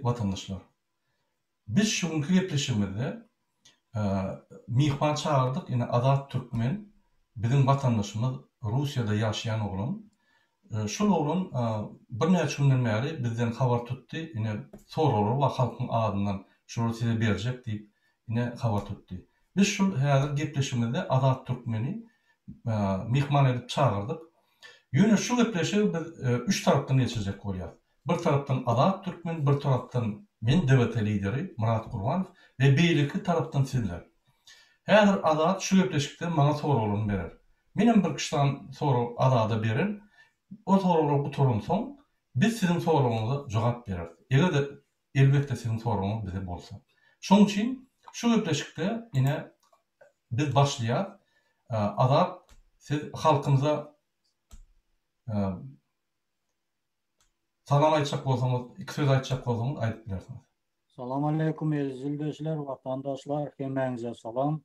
watandaşlar! Biz şu günki gepleşigimizde myhman çagyrdyk, ine Azat Türkmen biziň watandaşymyz Russiýada ýaşaýan oglan. Şol oglan birnäçe günden bäri bizden habar tutdy, ine soraglar bar halkyň adyndan şolary size berjek diýip ine habar tutdy. Biz şul häzir gepleşigimizde Azat Türkmeni myhman edip çagyrdyk. Ýöne şu gepleşigi biz üç tarapdan geçirjek bolýas. Bir tarapdan Azat Türkmen, bir tarapdan men DWT lideri Myrat Gurbanow we beýleki tarapdan sizler. Häzir Azat şu gepleşikde maňa soraglaryny berer. Menem birki sany sorag Azada bererin. O soraglar gutaransoň biz siziň soragyňyza jogap bereris. Eger-de elbetde siziň soragyňyz bize bolsa. Şonuň üçin şu gepleşikde ine biz başlaýas. Azat siz halkymyza Salam aýtjak bolsaňyz, iki söz aýtjak bolsaňyz aýdyp bilersiňiz. Salam aleýkum eziz ildeşler, watandaşlar, hemmäňize salam.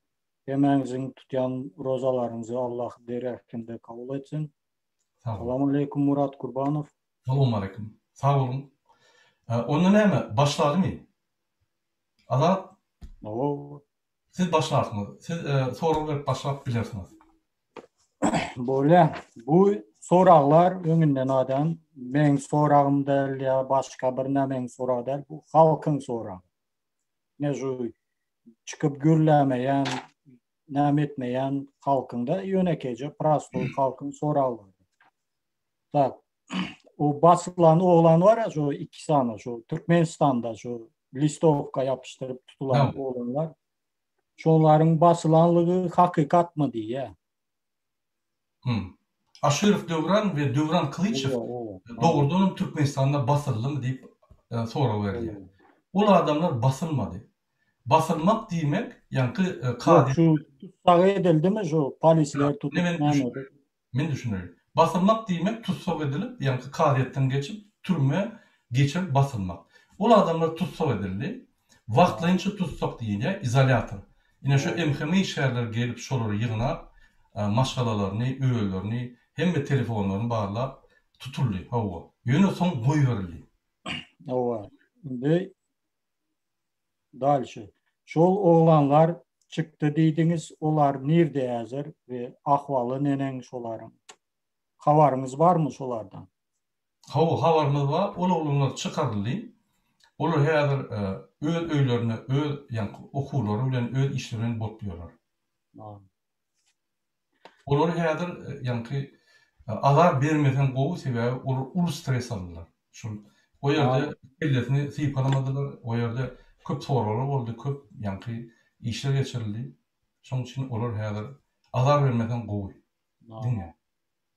Hemmäňiziň tutýan rozalaryňyzy Allah dergähinde kabul etsin. Salam aleýkum Murat Kurbanow. Salam aleýkum. Sag boluň. Onda näme, başlalymy? Azat. Hawa. Siz başlarsyňyz. Siz sorag berip başlap bilersiňiz. Bolýa. Bu soraglar öňünden adam meň soragym däl ýa başga bir nämeň soragy däl, bu halkyň soragy. Ne şu çykyp gürlämeýän, näme etmeýän halkyň da ýönekeýje prostoý halkyň soraglary. Tak. O basylan oglan bar ya şu iki sany şu Türkmenistanda şu listowka ýapyşdyryp tutulan oglanlar. Şolaryň basylanlygy hakykatmy diýýä. Hmm. Aşyrow Döwran we Döwran Kylyçew dogrudanam Türkmenistanda basyldymy diýip e, sorag berilýär. Ol adamlar basylmady. Basylmak diýmek, ýaňky e, kazy Şu tussag edildimi şu polisler tutup näme? Men düşünerin. Basylmak diýmek tussag edilip, ýaňky kazyýetden geçip, türmä geçirip basylmak. Ol adamlar tussag edildi. Wagtlaýynça tussag diýilýär, izolýator. Ine şu MHM işgärleri gelip şolary ýygnap, maşgalalaryny, özlerini, hemme telefonlaryny barlap tutuldy, hawa. Ýöne soň goýberildi. Hawa. Indi Dalşe. Şol oglanlar çykdy diýdiňiz, olar nirde häzir we ahwaly neneň şolaryň? Habaryňyz barmy şolardan? Hawa, habarymyz bar. Ol oglanlar çykaryldy. Olar häzir öz öýlerinde, öz ýaňky okuwlary bilen, öz işleri bilen bolup ýörler. Olary häzir ýaňky azar bermeseň gowy sebäbi olar uly stres aldylar. Şol o ýerde kellesini sypalamadylar, o ýerde köp soraglar boldy, köp ýaňky işler geçirildi. Şonuň üçin olar häzir azar bermeseň gowy. Diňe.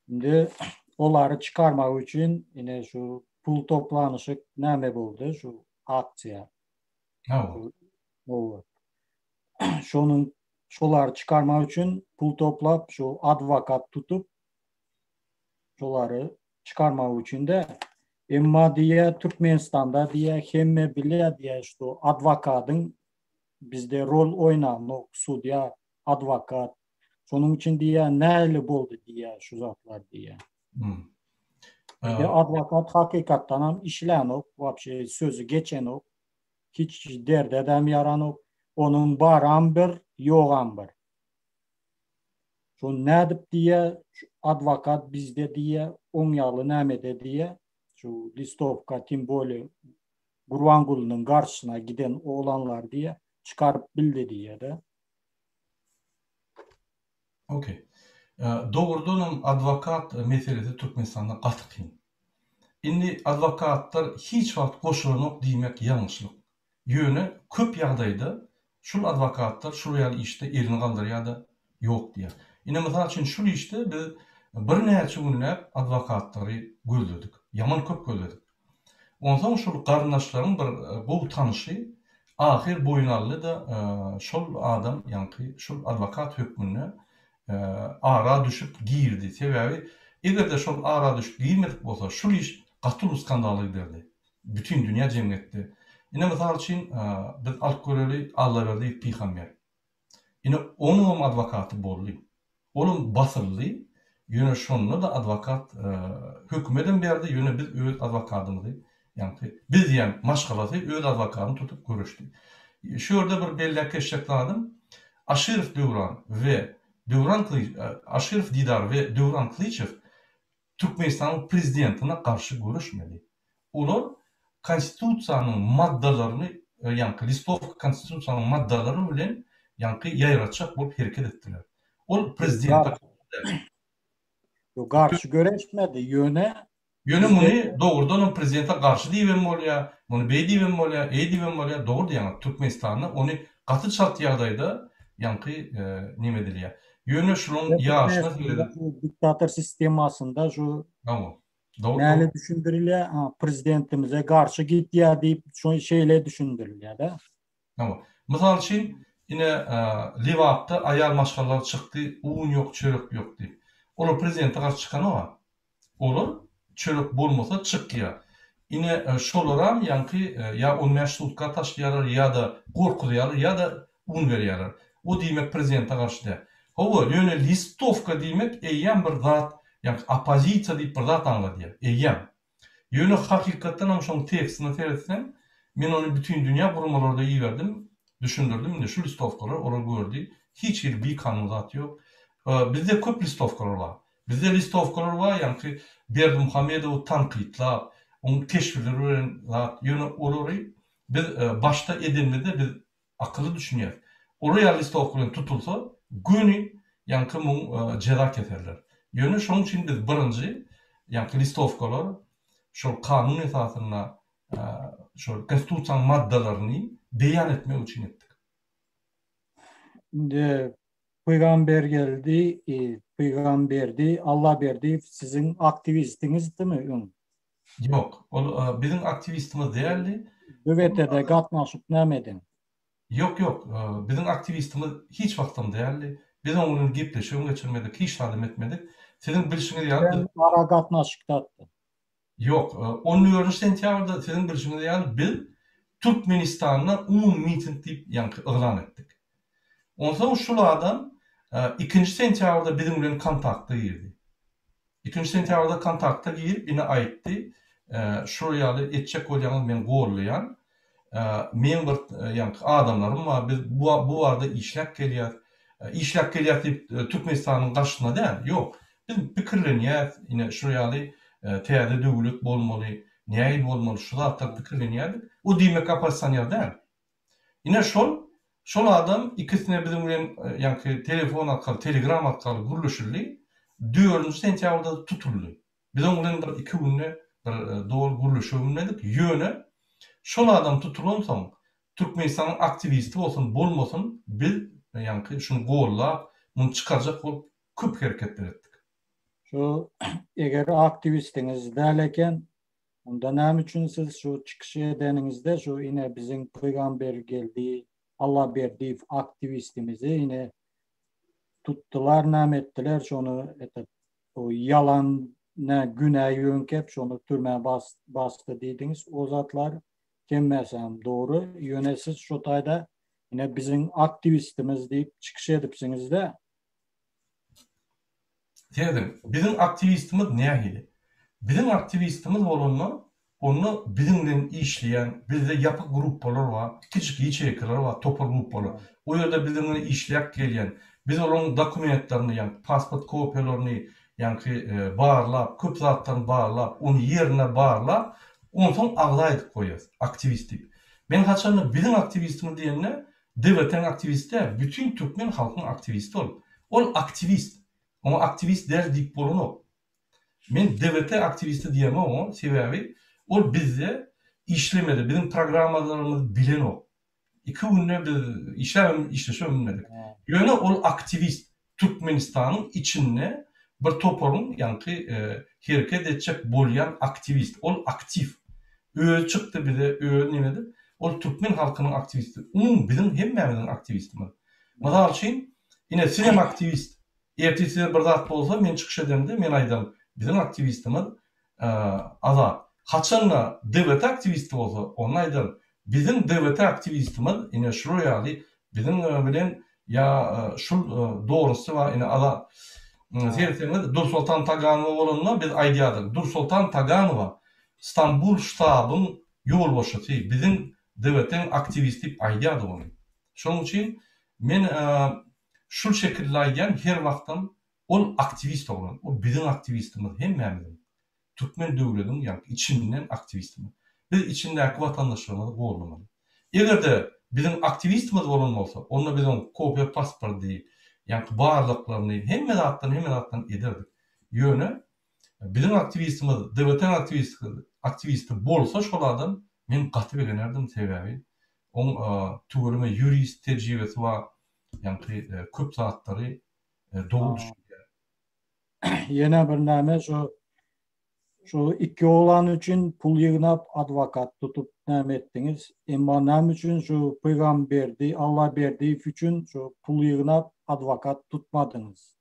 Indi olary çykarmak üçin ine şu pul toplanyşyk näme boldy şu aksiýa. Hawa. Hawa. Şonuň şolary çykarmak üçin pul toplap şu adwokat tutup şolary çykarmak üçin de emma diýä Türkmenistanda diýä hemme bilýä diýä şto adwokadyň bizde rol oýnanok sudýa adwokat şonuň üçin diýä näli boldy diýä şu zatlar diýä. Hmm. Adwokat hakykatdan hem işlänok, wapşe sözi geçenok. Hiç derdedem ýaranok. Onuň baram bir, ýogam bir. Şony nädip diýýä, şu adwokat bizde diýýä, oň ýaly nämede diýýä, şu listowka tim bolýe Gurbangulynyň garşysyna giden oglanlar diýýä, çykaryp bildi diýýä-de. Okey. Dogrudanam adwokat meselesi Türkmenistanda gaty kyn. Indi adwokatlar hiç wagt goşulanok diýmek ýalňyşlyk. Ýöne köp ýagdaýda şul adwokatlar şul ýaly işde elini galdyrýar-da ýok diýýär. Ine mysal üçin şul işde biz birnäçe günläp adwokatlary gözledik. Ýaman köp gözledik. Onsoň şul garyndaşlaryň bir gowy tanyşy ahyr boýun aldy-da şol adam ýaňky şul adwokat hökmünde ara düşüp girdi. Sebäbi eger-de şol ara düşüp girmedik bolsa, şul iş gaty uly skandala giderdi. Bütin dünýä jemgyýetde. Ine, mysal üçin, biz alyp göreli Allaberdiýew pygamber. Ine, onuňam adwokaty boldy. Olam basyldy. Ýöne şonda-da adwokat hökümedem berdi, ýöne biz öz adwokadymyzy Ýaňky biz diýen maşgalasy öz adwokatyny tutup göreşdi. Şu ýerde bir belläp geçjek zadym, Aşyrow Döwran we Döwran Klyç Aşyrow Didar we Döwran Klyçew Türkmenistanyň prezidentine garşy göreşmedi. Olar konstitusiýanyň maddalaryny ýaňky listowka konstitusiýanyň maddalary bilen ýaňky ýaýratjak bolup hereket etdiler. Ol prezidente Ýok, garşy göreşmedi, ýöne Ýöne muny dogrudanam prezidente garşy diýibem bolýar, muny beý diýibem bolýar, eý diýibem bolýar, dogry diýýäňiz, Türkmenistanda ony gaty çalt ýagdaýda ýaňky neme edilýär. Ýöne şulaň ýaşyna seredip. Diktator sistemasynda şu Hawa. Dogry. Näle düşündirilýär, ha, prezidentimize garşy gidýär diýip, şo şeýle düşündirilýär-de. Hawa. Mysal üçin, ine, Lebapda aýal maşgalalar çykdy, un ýok, çörek ýok diýip. Olar prezidente garşy çykanok-a. Olar çörek bolmasa çykýar. Ine, şolaram ýaňky ýa on bäş sutka taşlaýarlar ýa-da gorkuzýarlar ýa-da un berýärler. O diýmek prezidente garşy däl. Hawa, ýöne listowka diýmek eýýäm bir zat, ýaňky oppozisiýa diýip bir zat aňladýar, eýýäm. Ýöne hakykatdanam şoň tekstine seretseň, men ony bütindünýä guramalarda iberdim, düşündirdim, indi şu listowkalar, olar gördi, hiç hili bikanun zat ýok. Bizde köp listowkalar bar. Bizde listowkalar bar, ýaňky Berdimuhamedowy tankytlap, oň keşbileri bilen zat, ýöne olary biz başda edenimizde biz Akyly düşünýär. Olar ýaly listowka bilen tutulsa, göni ýaňky muň jeza keserler. Ýöne şonuň üçin biz birinji ýaňky listowkalar şol kanun esasynda şol konstitusiýanyň maddalaryny beýan etmek üçin etdik. Indi Pygambergeldi, Pygamberdi Allaberdiýew siziň aktiwistiňizdimi öň? Ýok, ol biziň aktiwistimiz däldi. Döwetede gatnaşyp näme eden? Ýok, ýok, biziň aktiwistimiz hiç wagtam däldi. Biz onuň bilen gepleşigem geçirmedik, hiç zadam etmedik. Siziň bilşiňiz ýaly biz. Sen ara gatnaşykdatdy. Ýok, on dördünji sentýabrda siziň bilşiňiz ýaly biz Türkmenistanda umumy miting diýip ýaňky yglan etdik. Onsoň şul adam ikinji sentýabrda biziň bilen kontakta girdi. Ikinji sentýabrda kontakta girip ine aýtdy, şular ýaly etjek bolýaňyz men gollaýan. Meň bir ýaňky adamlarym bar, biz bu barada işläp gelýäs. Işläp gelýäs diýip Türkmenistanyň garşysyna däl, ýok. Biz pikirlenýäs, ine şular ýaly täze döwlet bolmaly, nähili bolmaly şu zatlary pikirlenýärdik. O diýmek oppozisioner däl. Ine şol, şol adam ikisine biziň bilen ýaňky telefon arkaly, telegram arkaly gürleşildi. Dördünji sentýabrda tutuldy. Biz oň bilen bir iki günde bir doly gürleşe bilmedik. Ýöne şol adam tutulansoň, Türkmenistanyň aktiwisti bolsun, bolmasyn, biz ýaňky şuny gollap, muny çykarjak bolup köp hereketler etdik. Şu eger aktiwistiňiz däl eken, Onda näme üçin siz şu çykyşy edeniňizde şu ine biziň Pygambergeldi Allaberdiýew aktiwistimizi ine tutdular näme etdiler şony etet o ýalan nä günä ýöňkep şony türmä basdy diýdiňiz o zatlar hemmesem dogry ýöne siz şo taýda ine biziň aktiwistimiz diýip çykyş edipsiňizde Serediň, biziň aktiwistimiz nähili? Biziň aktiwistimiz bolanda, onda biziň bilen işleýän, bizde ýapyk gruppalar bar, kiçijik ýaçeýkalar bar, topar gruppalar. O ýerde biziň bilen işläp gelýän, biz olaryň dokumentlerini, ýagny pasport kopiýalaryny, ýaňky barlap, köp zatlaryny barlap, ony ýerinde barlap, onsoň agza edip goýýas, aktiwist diýip. Men haçanda biziň aktiwistimiz diýende, DWT-niň aktiwisti däl, bütin türkmen halkynyň aktiwisti ol. Ol aktiwist. Oňa aktiwist däl diýip bolanok. Men DWT aktiwisti diýemok oňa, sebäbi ol bizde işlemedi, biziň programmalarymyzy bilenok. Iki günde biz işläbem, işleşibem bilmedik. Ýöne ol aktiwist. Türkmenistanyň içinde bir toparyň ýaňky hereket etjek bolýan aktiwist. Ol aktiw. Özi çykdy bize, özi neme edip, ol türkmen halkynyň aktiwisti. Umumy biziň hemmämiziň aktiwistimiz. Mysal üçin, ine sizem aktiwist. Ertir size bir zat bolsa, men çykyş edemde, men aýdaryn, biziň aktiwistimiz Azat. Haçanda DWT aktiwisti bolsa, onda aýdaryn, biziň DWT aktiwistimiz ine şular ýaly biziň bilen ýa şul dogrusy bar ine Azat. Sertseňiz Dursoltan Taganowa bolanda biz aýdýardyk, Dursoltan Taganowa. Stambul ştabyň ýolbaşçysy, biziň DWT-iň aktiwisti diýip aýdýardy ony. Şonuň üçin men şul şekilde aýdýan her wagtam ol aktiwist oglan, ol biziň aktiwistimiz hemmämiziň. Türkmen döwlediň ýaňky içinden aktiwistimiz. Biz içindäki watandaşlarymyzy goldamaly. Eger-de biziň aktiwistimiz bolan bolsa, onda biz oň kopiýa pasporty, ýaňky barlaklaryny hemme zatdan hemme zatdan ederdik. Ýöne biziň aktiwistimiz, DWT-niň aktiwisti bolsa şol adam men gaty begenerdim sebäbi oň tüweleme ýurist tejribesi bar, ýaňky köp zatlary dogry düşünýär. Ýene bir näme şu şu iki oglan üçin pul ýygnap adwokat tutup näme etdiňiz? Emma näme üçin şu Pygamberdi Allaberdiýew üçin şu pul ýygnap adwokat tutmadyňyz?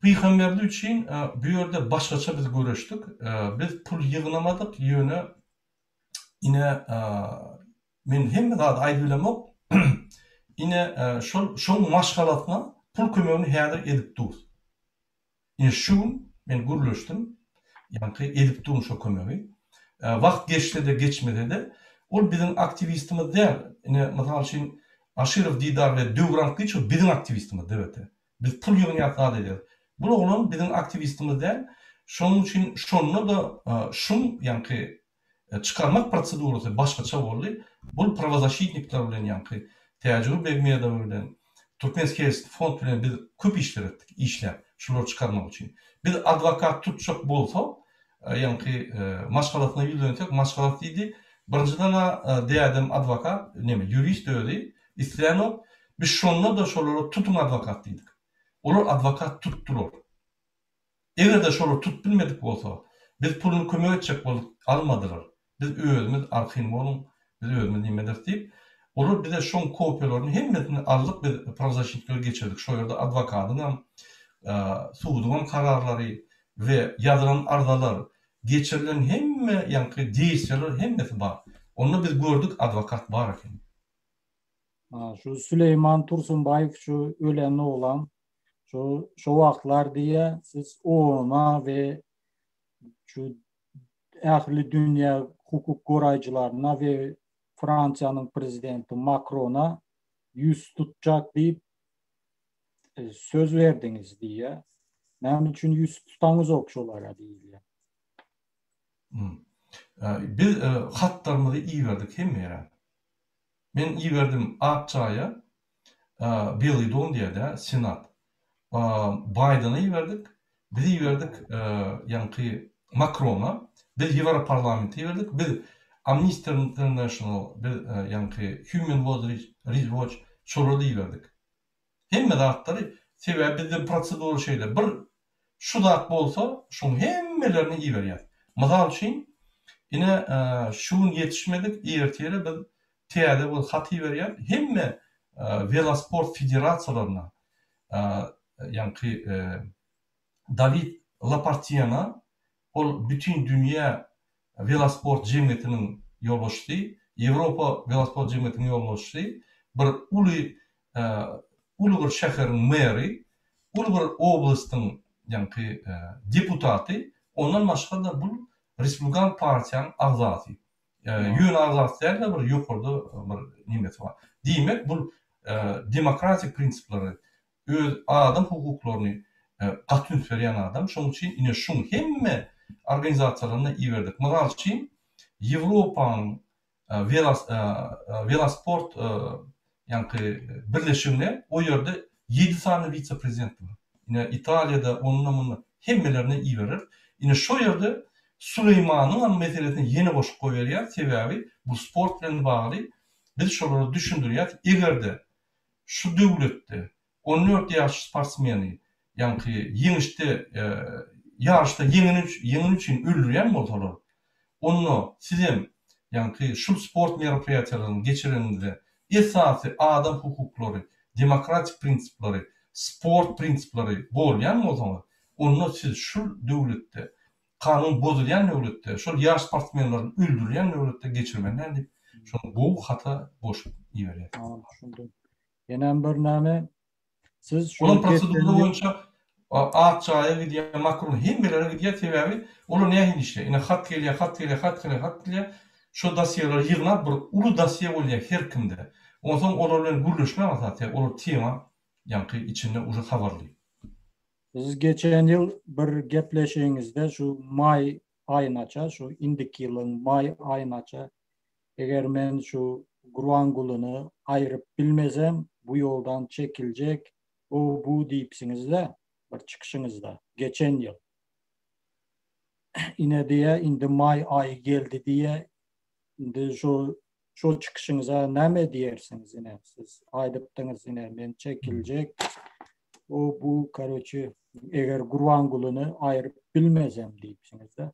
Pygamberdi üçin bu ýerde başgaça biz göreşdik. Biz pul ýygnamadyk, ýöne ine Men hemme zady aýdyp bilemok. Ine şol şoň maşgalasyna pul kömegini häzir edip durus. Ine şu gün men gürleşdim. Ýaňky edip durun şo kömegi. Wagt geçse-de geçmese-de ol biziň aktiwistimiz däl. Ine mysal üçin Aşyrow Didar we Döwran Gyçow biziň aktiwistimiz DWT. Biz pul ýygnýas zat edýäs. Bul oglan biziň aktiwistimiz däl. Şonuň üçin şonda-da şuň ýaňky Çykarmak prosedurasy başgaça boldy. Bul prawozaşitnikler bilen ýaňky Täjigül Begmedowa bilen Türkmenskiý fond bilen biz köp işler etdik, işläp, şulary çykarmak üçin. Biz adwokat tutjak bolsak, ýaňky maşgalasyna ýüzlensek, maşgalasy diýdi, birinjiden-ä dädem adwokat, neme, ýurist özi, islänok, biz şonda-da şolara tutuň adwokat diýdik. Olar adwokat tutdular. Eger-de şolar tutup bilmedik bolsa, biz puluny kömek etjek bolduk, almadylar. Biz özümiz arkaýyn boluň, biz özümiz neme ederis diýip, olar bize şoň kopiýalaryny hemmesini aldyk, biz prawzaşitniklere geçirdik. Şo ýerde adwokadyňam, suduňam kararlary we ýazylan arzalar, geçirilen hemme ýaňky deýstwiýalar hemmesi bar. Onda biz gördük adwokat bar eken. Şu Süleýman Tursunbaýew şu ölen oglan Şu şo wagtlar diýýär, siz OON-a we şu ähli dünýä hukuk goraýjylaryna we Fransiýanyň prezidenti Makrona ýüz tutjak diýip e, söz berdiňiz diýýär. Näme üçin ýüz tutaňyzok şolara diýilýär. Hmm. E, biz e, hatlarymyzy iberdik hemme ýere. Men iberdim Ak jaýa, Belyý dom diýýär-dä, Senat. Baýdena iberdik, biz iberdik ýaňky Makrona, biz Ýewroparlamente iberdik, biz Amnesty International, biz ýaňky Human Rights Watch şolara-da iberdik. Hemme zatlary, sebäbi bizde prosedura şeýle, bir şu zat bolsa, şoň hemmelerini iberýäs. Mysal üçin, ine, şu gün ýetişmedik, ertire biz täze bir hat iberýäs, hemme welosport federasiýalaryna, ýaňky Dawid Lapartiýana, ol Bütindünýä welosport jemgyýetiniň ýolbaşçysy, Ýewropa welosport jemgyýetiniň ýolbaşçysy, bir uly uly bir şäheriň meri, uly bir oblastyň ýaňky deputaty, ondan başga-da bul Respublikan partiýanyň agzasy. Ýöne agzasy däl-de bir ýokarda bir nemesi bar. Diýmek bul demokratik prinsiplere, öz adam hukuklaryny gaty üns berýän adam. Şonuň üçin ine şuň hemme organizasiýalaryna iberdik. Mysal üçin, Ýewropanyň welosport ýaňky birleşigine o ýerde ýedi sany wise-prezident bar. Ine Italiýada onda-munda hemmelerine iberer. Ine şo ýerde Suleýmanyňam meselesini ýene goşup goýberýär. Sebäbi bu sport bilen bagly biz şolara düşündirýäs. Eger-de şu döwletde 14 ýaş sportsmeni ýaňky ýeňişde ýaryşda ýeňeni üçin öldürýän bolsalar, onda sizem ýaňky şul sport meropriýatiýalaryny geçireniňizde esasy adam hukuklary, demokratik prinsipleri, sport prinsipleri golýan bolsaňyz, onda siz şul döwletde kanun bozulýan döwletde, şol ýaş sportsmenlerini öldürýän döwletde geçirmeli däl diýip, şony gowy hata goşup iberýär. Düşündim. Ýenem bir näme? Siz şu Onuň prosedura boýunça. Ak jaýa gidýär, Makron hemmelere gidýär, sebäbi olar nähili işleýär? Ine hat gelýär, hat gelýär, hat gelýär, hat gelýär. Şo dosýeleri ýygnap bir uly dosýe bolýar her kimde. Onsoň olar bilen gürleşmek aňsat, sebäbi olar tema ýaňky içinde uje habarly. Siz geçen ýyl bir gepleşigiňizde şu maý aýynaça, şu indiki ýylyň maý aýynaça eger men şu Gurbangulyny aýryp bilmesem, bu ýoldan çekiljek, o bu diýipsiňiz-de bir çykyşyňyzda geçen ýyl. Ine diýe indi maý aýy geldi diýe indi şo şo çykyşyňyza näme diýersiňiz ine siz aýdypdyňyz ine men çekiljek o bu karoçe eger Gurbangulyny aýryp bilmesem diýipsiňiz-de.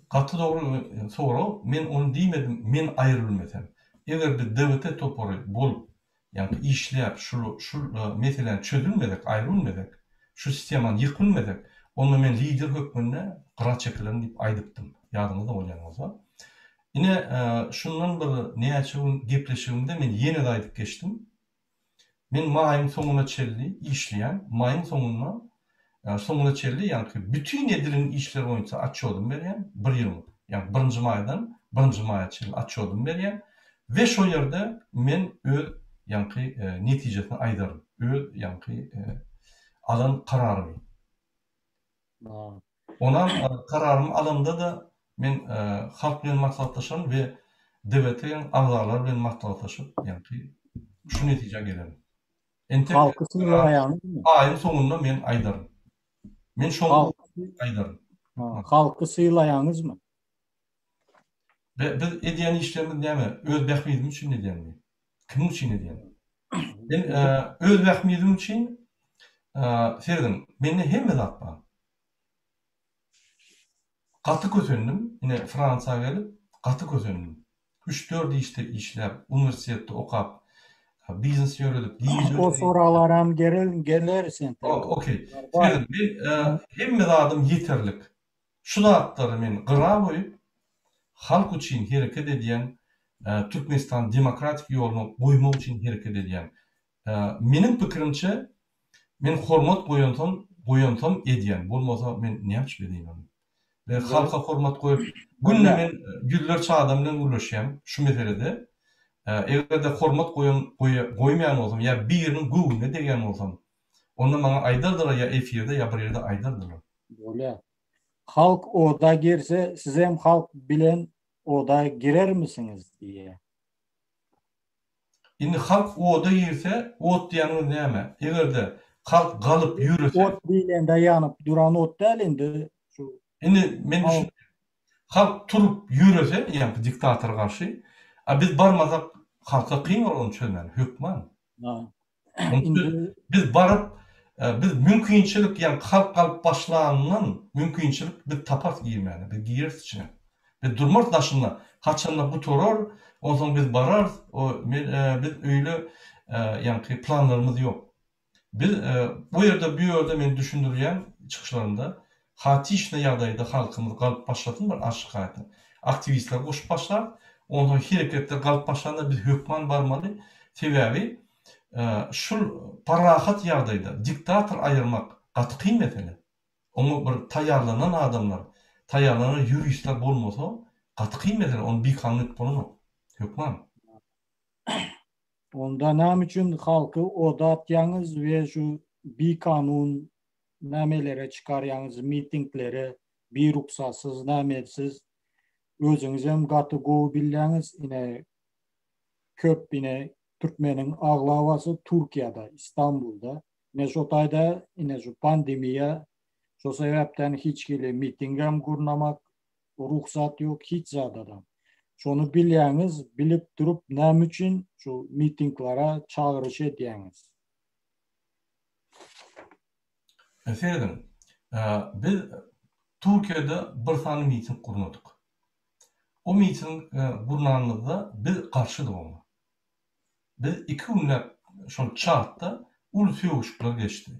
Gaty dogry sorag, men ony diýmedim, men aýrylmesem. Eger biz DWT topary bolup, ýagny işläp şu şu meseläni çözülmesek, aýrylmesek, şu sistemany ýykylmesek, onda men lider hökmünde gyra çekilerin diýip aýdypdym, ýadyňyzda bolýan bolsa. Ine, şundan bir näçe gün gepleşigimde men ýene-de aýdyp geçdim. Men maýyň soňuna çenli işleýän, maýyň soňunda, soňuna çenli ýaňky bütin edilen işler boýunça otçýodymy berýän, bir ýylyň, ýagny birinji maýdan birinji maýa çenli otçýodymy berýän we şo ýerde men öz ýaňky netijesini aýdaryn, öz ýaňky alan kararymy. Onam kararymy alamda-da men halk bilen maslahatlaşaryn we DWT-iň agzalary bilen maslahatlaşyp, ýaňky şu netijä gelerin. Entek Halky sylaýaňyzmy? Aýyň soňunda men aýdaryn. Men şoň aýdaryn. Halky sylaýaňyzmy? Biz edýän işlerimiz näme? Öz bähbidimiz üçin edýänmi? Kimiň üçin edýän? Men öz bähbidim üçin serediň, mende hemme zat bar. Gaty kösendim, ine Fransiýa gelip, gaty kösendim. Üç-dört işde işläp, uniwersitetde okap, biznes ýöredip, gije O soraglaram geleris entek. Okey. Serediň, men hemme zadym ýeterlik. Şu zatlary men gyra goýup, halk üçin hereket edýän, Türkmenistany demokratik ýoluna goýmak üçin hereket edýän. Meniň pikirimçe, men hormat goýansom, goýansam edýän, bolmasa men näme üçin edeýin ony? Men halka hormat goýup, günde men ýüzlerçe adam bilen gürleşýän şu meselede. Eger-de hormat goýan, goýmaýan bolsam ýa biriniň göwnüne degýän bolsam, onda maňa aýdardylar ýa efirde ýa bir ýerde aýdardylar. Bolýar. Halk oda girse sizem halk bilen oda girermisiňiz diýýär. Indi halk oda girse, ot diýýäniňiz näme? Eger-de halk galyp ýörese. Ot diýlende ýanyp duran ot däl indi şu. Indi men düşünýän. Halk turup ýörese, ýaňky diktatora garşy, a biz barmasak halka kyn bolar ony çözmäne, hökman. Indi biz baryp, biz mümkinçilik, ýagny halk galyp başlanyndan mümkinçilik biz taparys girmäne, biz gireris içine. Biz durmarys daşynda, haçanda gutarar, onsoň biz bararys, o men biz öýle ýaňky planlarymyz ýok. Biz bu ýerde bu ýerde men düşündirýän çykyşlarymda haotiçnyý ýagdaýda halkymyz galyp başlasyn bir arz-şikaýatny aktiwistler goşup başlar, onsoň hereketler galyp başlanda biz hökman barmaly, sebäbi şul parahat ýagdaýda diktator aýyrmak gaty kyn mesele. Oňa bir taýýarlanan adamlar, taýýarlanan ýuristler bolmasa gaty kyn mesele, ony bikanun edip bolanok. Hökman. Onda näme üçin halky oda atýaňyz we şu bikanun nämelere çykarýaňyz mitinglere biruksasyz nämesiz özüňizem gaty gowy bilýäňiz ine köp ine türkmeniň aglabasy Türkiýede Istanbulda ine şo taýda ine şu pandemiýa şo sebäpden hiç hili mitingem gurnamak rugsat ýok hiç zadadam. Şony bilýäňiz, bilip durup näme üçin şu mitinglara çagyryş edýäňiz? Serediň, biz Türkiýede bir sany miting gurnadyk. O miting gurnanymyzda biz garşydyk oňa. Biz iki günläp şol çatda uly sögüşikler geçdi.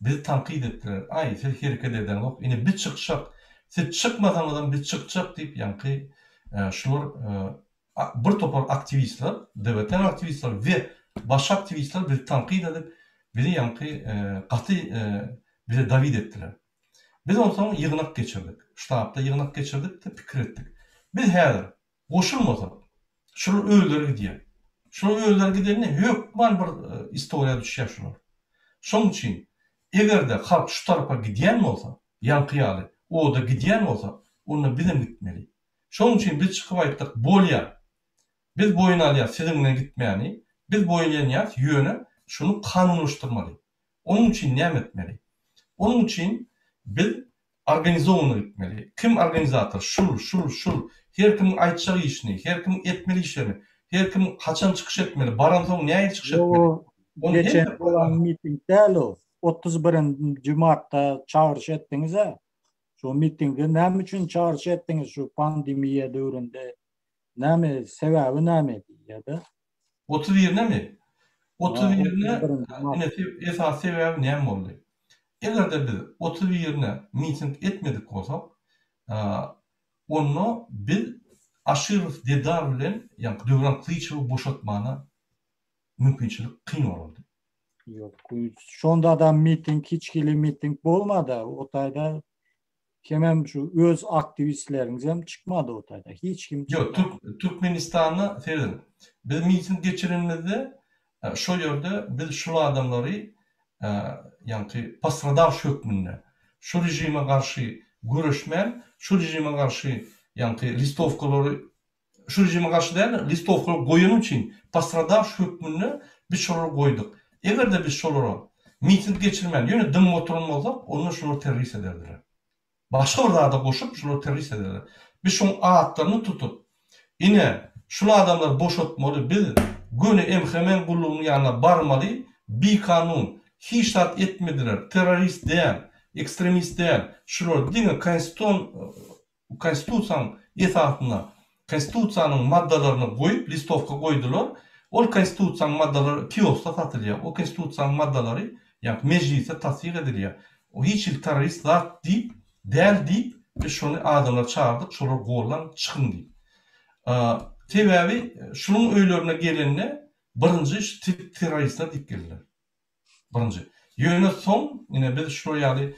Bizi tankyt etdiler. Aý, siz hereket edeňzok, ine biz çykjak, siz çykmasaňyzam biz çykjak diýip ýaňky şular bir topar aktiwistler, DWT-niň aktiwistleri we başga aktiwistler bizi tankyt edip, Bizi ýaňky gaty bize dawid etdiler. Biz onsoň ýygnak geçirdik. Ştabda ýygnak geçirdik-de pikir etdik. Biz häzir goşulmasak, şular özleri gidýär. Şular özleri gidende hökman bir istoriýa düşýär şular. Şoň üçin eger-de halk şu tarapa gidýän bolsa, ýaňky ýaly oda gidýän bolsa, onda bizem gitmeli. Şoň üçin biz çykyp aýtdyk, bolýar. Biz boýun alýas siziň bilen gitmäni, biz boýun enýäs, ýöne şuny kanunlaşdyrmaly. Onuň üçin näme etmeli? Onuň üçin biz organizowanyý gitmeli. Kim organizator? Şul, şul, şul. Her kimiň aýtjak işini, her kimiň etmeli işlerini, her kim haçan çykyş etmeli, baransoň nähili çykyş etmeli? Ýok, geçen bolan miting däl o. 31-nji martda çagyryş etdiňiz-ä. Şo mitinge näme üçin çagyryş etdiňiz şu pandemiýa döwründe? Näme, sebäbi näme diýýär-de. Otuz birinemi? Otuz birine ine esasy sebäbi näme boldy? Eger-de biz otuz birine miting etmedik bolsak, onda biz Aşyrow Dedar bilen ýaňky Döwran Kylyçowy boşatmana mümkinçilik kyn bolardy. Ýok, şonda-da miting hiç hili miting bolmady. O taýda Hemem şu öz aktiwistleriňizem çykmady o taýda. Hiç kim çykmady. Ýok, Türkmenistanda serediň. Biz miting geçirenimizde şo ýerde biz şul adamlary ýaňky postradawşy hökmünde şu režime garşy göreşmän, şu režime garşy ýaňky listowkalary şu režime garşy däl-de listowkalary goýany üçin postradawşy hökmünde biz şolary goýduk. Eger-de biz şolara miting geçirmän ýöne dymyp oturan bolsak, onda şolar terrorist ederdiler. Başga bir zada goşup şolary terrorist ederdiler. Biz şoň atlaryny tutup, ine, şul adamlary boşatmaly, biz göni MHM gullugynyň ýanyna barmaly, bikanun, hiç zat etmediler, terrorist däl, ekstremist däl, şular diňe konstitusion Konstitusiýanyň esasynda Konstitusiýanyň maddalaryny goýup listowka goýdular. Ol Konstitusiýanyň maddalary kioskda satylýar. O Konstitusiýanyň maddalary ýagny mejlisde tassyk edilýär. O hiç hili terrorist zat diýip däl diýip biz şony adamlary çagyrdyk şolary gollaň çykyň diýip. Sebäbi şunuň öýlerine gelende birinji terroristler diýip geldiler. Birinji. Ýöne soň, ine biz şular ýaly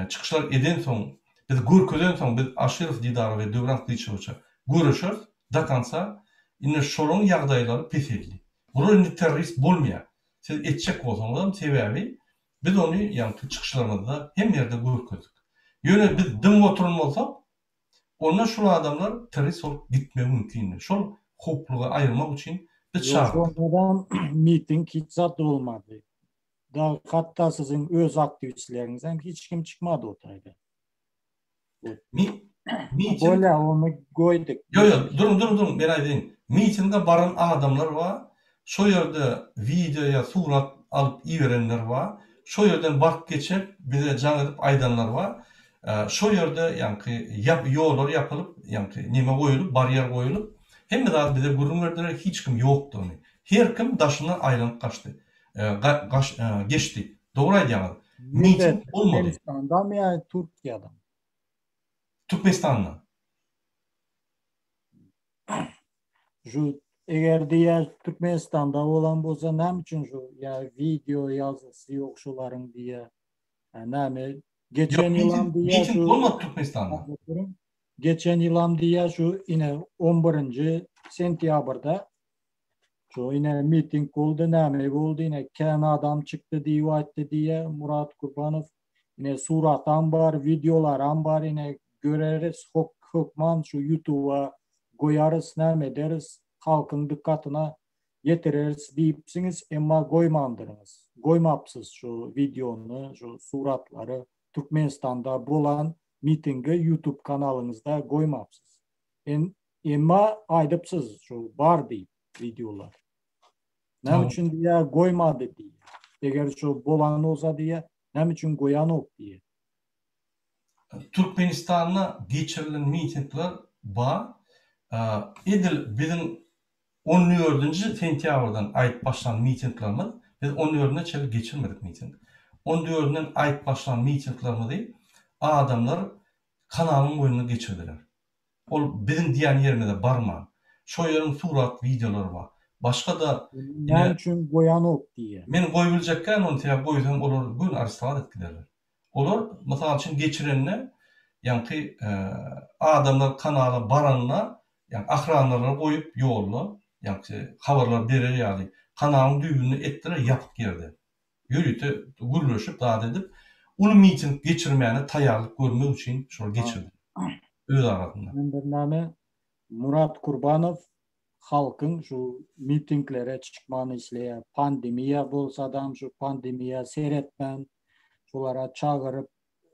çykyşlar edensoň, biz görkezensoň, biz Aşyrow Didara we Döwran Gylyçowiçe göreşeris do konca, indi şolaryň ýagdaýlary peseldi. Bular indi terrorist bolmaýar. Siz etjek bolsaňyzam, sebäbi biz ony ýaňky çykyşlarymyzda hemme ýerde görkezdik. Ýöne biz dymyp oturan bolsak, Onda şul adamlar terrorist bolup gitmegi mümkindi. Şol howplugy aýyrmak üçin biz çagyrdyk. Ýok, şondan miting hiç zat bolmady. Da hatda siziň öz aktiwistleriňizem hiç kim çykmady o taýda. Mi miting Bolýa, ony goýduk. Ýok, ýok, duruň, duruň, duruň, men aýdaýyn. Mitinge baran adamlar bar, şo ýerde wideo ýa surat alyp iberenler bar, şo ýerden baryp geçip bize jaň edip aýdanlar bar. Şo ýerde ýaňky ýollar ýapylyp, ýaňky neme goýulyp, barýer goýulyp, hemme zady bize gürrüň berdiler, hiç kim ýokdugyny. Her kim daşyndan aýlanyp gaçdy. Geçdi. Dogry aýdýaňyz. Miting bolmady. Türkmenistandamy ýa Türkiýedemi? Türkmenistanda. Şu eger diýä Türkmenistanda bolan bolsa näme üçin şu ýa wideo ýazgysy ýok şolaryň diýä. Näme geçen ýylam diýä şu bolmady Türkmenistanda. Geçen ýylam diýä şu ine 11-nji sentýabrda şu ine miting boldy näme boldy ine kän adam çykdy diýip aýtdy diýä Murat Kurbanow Ine suratam bar, wideolaram bar ine göreris hökman şu ýutuba goýarys näme ederis halkyň dykgatyna ýetireris diýipsiňiz emma goýmandyryňyz. Goýmapsyz şu wideony şu suratlary Türkmenistanda bolan mitingi ýutub kanalyňyzda goýmapsyz. Emma aýdypsyz şu bar diýip wideolar. Näme üçin diýýär goýmady diýýär. Eger şu bolan bolsa diýýär, näme üçin goýanok diýýär. Türkmenistanda geçirilen mitingler bar. Edil biziň on dördünji sentýabrdan aýyp başlan mitinglerimiz, biz on dördüne çenli geçirmedik miting. On dördünden aýyp başlan mitinglerimizi adamlar kanalyň boýunda geçirdiler. Ol biziň diýen ýerimize barman. Şo ýeriň surat, wideolary bar. Başga-da Näme üçin goýanok diýýär. Men goýubiljekkäm ony sebäbi goýsam olar göni arestowat edip giderler. Olar mysal üçin geçirende ýaňky adamlar kanala baranda ýaňky ahranalary goýup ýolda ýaňky habarlar berer ýaly kanalyň düýbünde etdiler ýapyk ýerde. Ýörite gürleşip zat edip uly miting geçirmäne taýýarlyk görmek üçin şol geçirdi. Öz arasynda. Men bir name Murat Kurbanow halkyň şu mitinglere çykmagyny isleýär. Pandemiýa bolsadam şu pandemiýa seretmän şolara çagyryp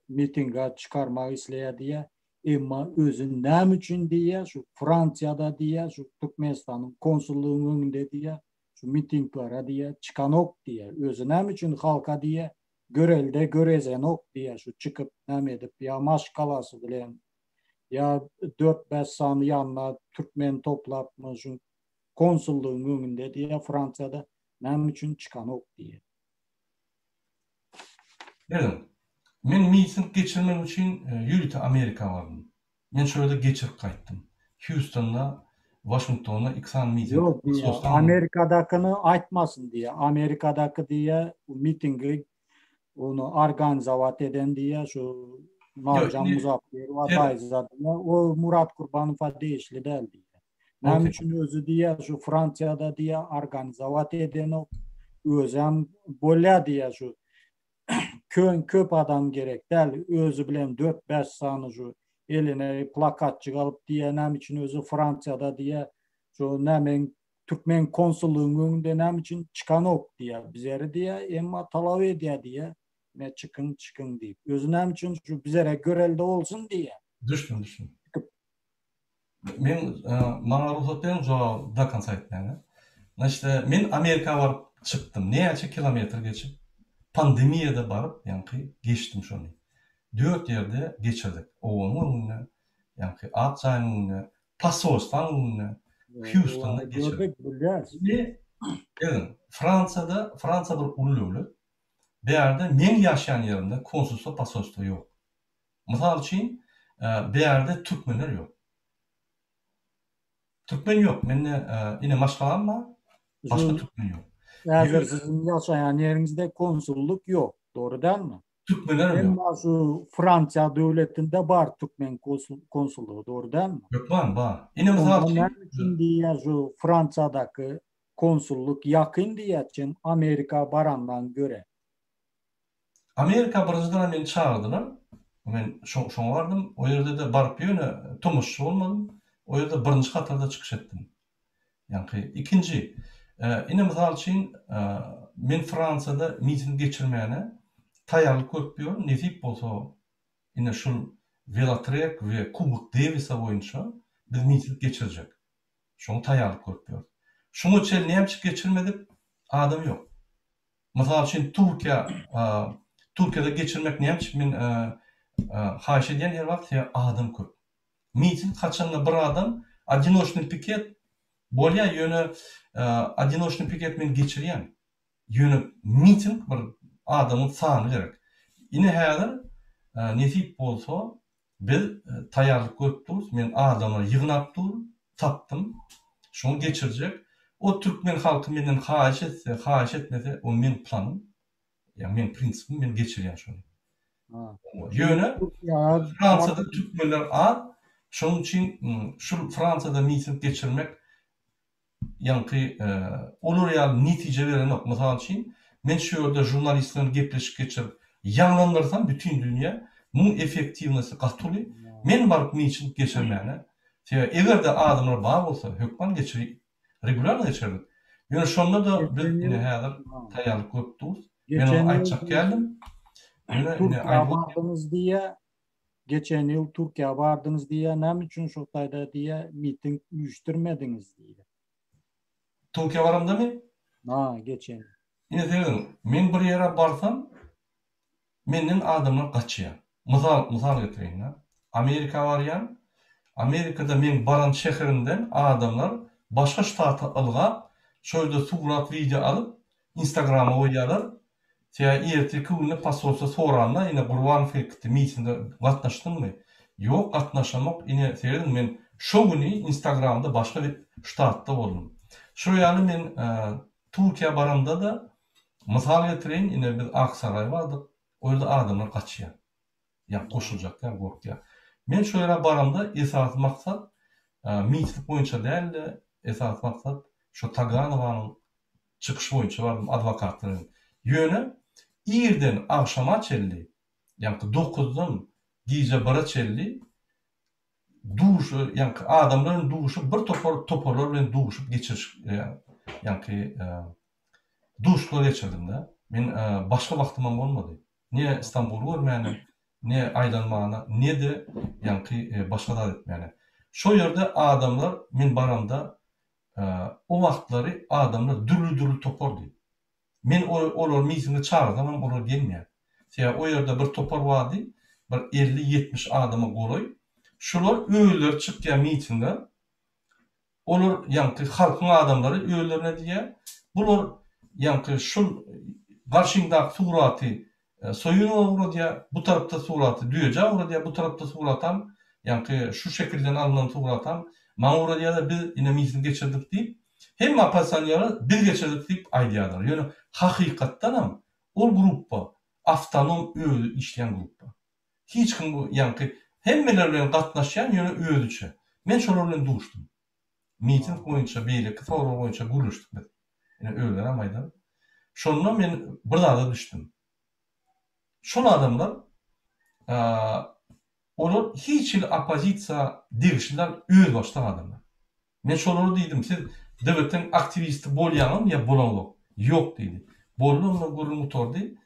mitinge çykarmak isleýär diýýär. Emma özi näme üçin diýýär şu Fransiýada diýýär şu Türkmenistanyň konsullygyň öňünde diýýär şu mitinglere diýýär çykanok diýýär. Özi näme üçin halka diýýär görelde görezenok diýýär şu çykyp näme edip ýa maşgalasy bilen Ýa dört-bäş sany ýanyna türkmen toplap, şu konsullygyň öňünde diýýär Fransiýada, näme üçin çykanok diýýär. Beriň. Men miting geçirmek üçin ýörite Amerika bardym. Men şo ýerde geçirip gaýtdym. Hýustonda, Waşingtonda iki sany miting. Ýok diýýär. Amerikadakyny aýtmasyn diýýär. Amerikadaky diýýär mitingi Ony organizowat eden diýýär şu Marjan Muzapberowa daýza diýýär. O Murat Kurbanowa degişli däl diýýär. Näme üçin özi diýýär şu Fransiýada diýýär organizowat edenok. Özem bolýar diýýär şu kön köp adam gerek däl. Özi bilen 4-5 sany şu eline plakatjyk alyp diýýär näme üçin özi Fransiýada diýýär. Şu nämeň Türkmen konsullygyň öňünde näme üçin çykanok diýýär. Bizeri diýýär, emma talap edýär diýýär. Ine çykyň, çykyň diýip. Özi näme üçin şu bizere görelde bolsun diýýär. Düşdüm, düşdüm. Men maňa rugsat beriň jogaby do konca aýtmaga. Значит, men Amerika baryp çykdym. Näçe kilometr geçip, pandemiýada baryp, ýaňky geçdim şony. Dört ýerde geçirdik. Owanyň öňünde, ýaňky Ak jaýyň öňünde, Posolstwaň öňünde, Hýustonda geçirdik. Indi geliň, Fransiýada, Fransiýa bir uly döwlet. Bärde meň ýaşaýan ýerimde konsulstwo, posolstwo ýok. Mysal üçin, bärde türkmenler ýok. Türkmen ýok. Mende ine maşgalam bar, başga türkmen ýok. Häzir siziň ýaşaýan ýeriňizde konsullyk ýok, dogry dälmi? Türkmenler ýok. Emma şu Fransiýa döwletinde bar türkmen konsullygy, dogry dälmi? Hökman bar. Ine mysal üçin. Näme üçin diýýär şu Fransiýadaky konsullyk ýakyn diýýär çen Amerika barandan göre. Amerika birinjiden meni çagyrdylar. Men şoňa bardym. O ýerde-de baryp ýöne tomaşaçy bolmadym. O ýerde birinji hatarda çykyş etdim. Ýaňky ikinji, ine mysal üçin, men Fransiýada miting geçirmäne taýýarlyk görüp ýörün, nesip bolsa, ine şul welotrek we Kubok Dewisa boýunça biz miting geçirjek. Şoňa taýýarlyk görüp ýörüs. Şuňa çenli näme üçin geçirmedik? Adam ýok. Mysal üçin, Türkiýä, Türkiýede geçirmek näme üçin men haýyş edýän her wagt, sebäbi adam köp. Miting haçanda bir adam odinoçnyý piket bolýa ýöne odinoçnyý piket men geçirýän. Ýöne miting bir adamyň sany gerek. Ine häzir nesip bolsa biz taýýarlyk görüp durus men adamlary ýygnap durun tapdym şoňa geçirjek. O türkmen halky menden haýyş etse haýyş etmese o meň planym. Ýa meň prinsipim men geçirýän şony. Ýöne Fransiýada türkmenler az, şonuň üçin şul Fransiýada miting geçirmek ýaňky olar ýaly netije berenok. Mysal üçin, men şu ýerde žurnalist bilen gepleşik geçirip ýaňlandyrsam bütin dünýä, muň effektiwnosy gaty uly. Men baryp miting geçirmäne, sebäbi eger-de adamlar bar bolsa hökman geçir Regulýarno geçirdik. Ýöne şonda-da biz ine häzir taýýarlyk görüp durus. Men ony aýtjak geldim. Ýöne ine Türkiýä bardyňyz diýýä. Geçen ýyl Türkiýä bardyňyz diýýä. Näme üçin şo taýda diýýä miting üýşdürmediňiz diýýä. Türkiýä baramdamy? Ha, geçen. Ine serediň, men bir ýere barsam, Menden adamlar gaçýar. Mysal, mysal getireýin-dä. Amerika barýan, Amerikada meň baran şäherimden adamlar başga ştata ylgap, şo ýerde surat, wideo alyp, instagrama goýýarlar. Sebäbi ertirki günde posolstwo soranda, ine Gurbanow gelip gitdi, mitinge gatnaşdyňmy? Ýok, gatnaşamok. Ine, serediň, men şo güni instagramda başga bir ştatda boldum. Şo ýaly men Türkiýä baramda-da, mysal getireýin, ine biz Aksaraýa bardyk, o ýerde adamlar gaçýar. Ýa goşuljak däl, gorkýar. Men şo ýere baramda esasy maksat miting boýunça däl-de, esasy maksat şo Taganowanyň çykyşy boýunça bardym adwokatlar bilen. Ýöne irden agşama çenli, ýaňky dokuzdan gije bire çenli duş ýaňky adamlar bilen duşup bir topar toparlar bilen duşup geçiriş ýaňky duşuşyklar geçirdim-de. Men başga wagtymam bolmady. Ne Stambuly görmäne, ne aýlanmana, ne-de ýaňky başga zat etmäne. Şo ýerde adamlar men baramda o wagtlary adamlar dürli-dürli topardy. Men olary mitinge çagyrsamam olar gelmeýär. Sebäbi o ýerde bir topar bardy, bir 50-70 adama golaý. Şular özleri çykýar mitinge. Olar ýaňky halkyň adamlary özlerine diýýär. Bular ýaňky şul garşyňdaky suraty Soýunowa ugradýar, bu tarapda suraty Düýejä ugradýar, bu tarapda suratam ýaňky şu şekilden alnan suratam maňa ugradýarlar, biz ine miting geçirdik diýip, hemme oppozisionerler biz geçirdik diýip aýdýarlar. Ýöne hakykatdanam ol gruppa awtonom özi işleýän gruppa. Hiç kim bu ýaňky hemmeler bilen gatnaşýan ýöne özüçe. Men şolar bilen duşdum. Miting boýunça beýleki sorag boýunça gürleşdik biz. Ine özlerem aýdar. Şonda men bir zada düşdüm. Şol adamlar olar hiç hili oppozisiýa degişli däl özbaşdak adamlar. Men şolara diýdim siz DWT-iň aktiwisti bolýaňyzmy ýa bolaňzok? Ýok diýdi. Boldy onda gürrüň gutardy.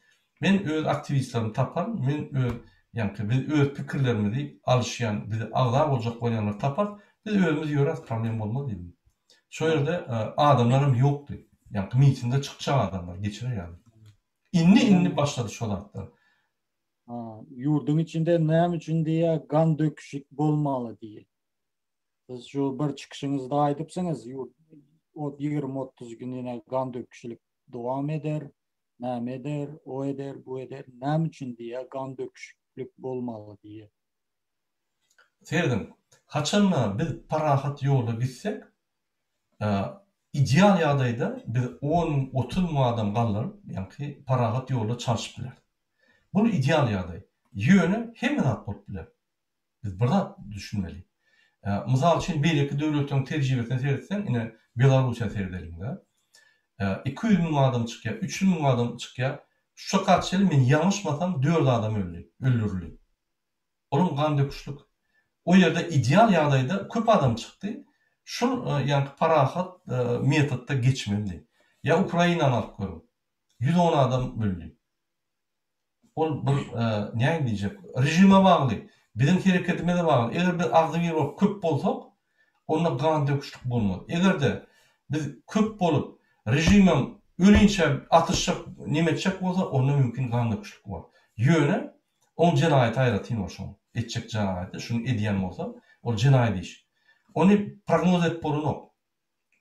Men öz aktiwistlerimi taparyn, men öz ýaňky biz öz pikirlerimizi alyşýan, bize agza boljak bolýanlary taparys, biz özümiz ýöräris problem bolmaz diýdim. Şo ýerde adamlaram ýokdy. Ýaňky mitinge çykjak adamlar geçirer ýaly. Indi indi başlady şo zatlar. Ýurduň içinde näme üçin diýýär gan döküşik bolmaly diýýär. Siz şu bir çykyşyňyzda aýdypsyňyz, ýurt 20-30 gün ýene gan döküşilik dowam eder, näme eder, o eder, bu eder, näme üçin diýýär, gan döküşiklik bolmaly diýýär. Serediň, haçanda biz parahat ýola gitsek, ideal ýagdaýda biz on müň, 30 müň adam galdyryp, ýaňky parahat ýolda çalşyp bileris. Bul ideal ýagdaý. Ýöne hemme zat bolup biler. Biz bir zat düşünmeli. Mysal üçin, beýleki döwletleriň tejribesine seretseň, ine, Belarussiýa seredeliň-de. 200 müň adam çykýar, 300 müň adam çykýar. Şu çaka çenli, men ýalňyşmasam, dört adam öldi, öldürildi. Olam gan döküşlik. O ýerde ideal ýagdaýda köp adam çykdy. Şul ýaňky parahat metodda geçmelidi. Ýa Ukrainany alyp görüň. 110 adam öldi. Ol bir näme diýjek, režime bagly, biziň hereketimize bagly. Eger biz agzybir bolup köp bolsak, onda gan döküşlik bolmaz. Eger-de biz köp bolup, režimem ölinçä atyşjak, neme etjek bolsa, onda mümkin gan döküşlik bolar. Ýöne oň jenaýaty aýratyn bor şoň. Etjek jenaýaty, şuny edýän bolsa, ol jenaýat iş. Ony prognoz edip bolanok.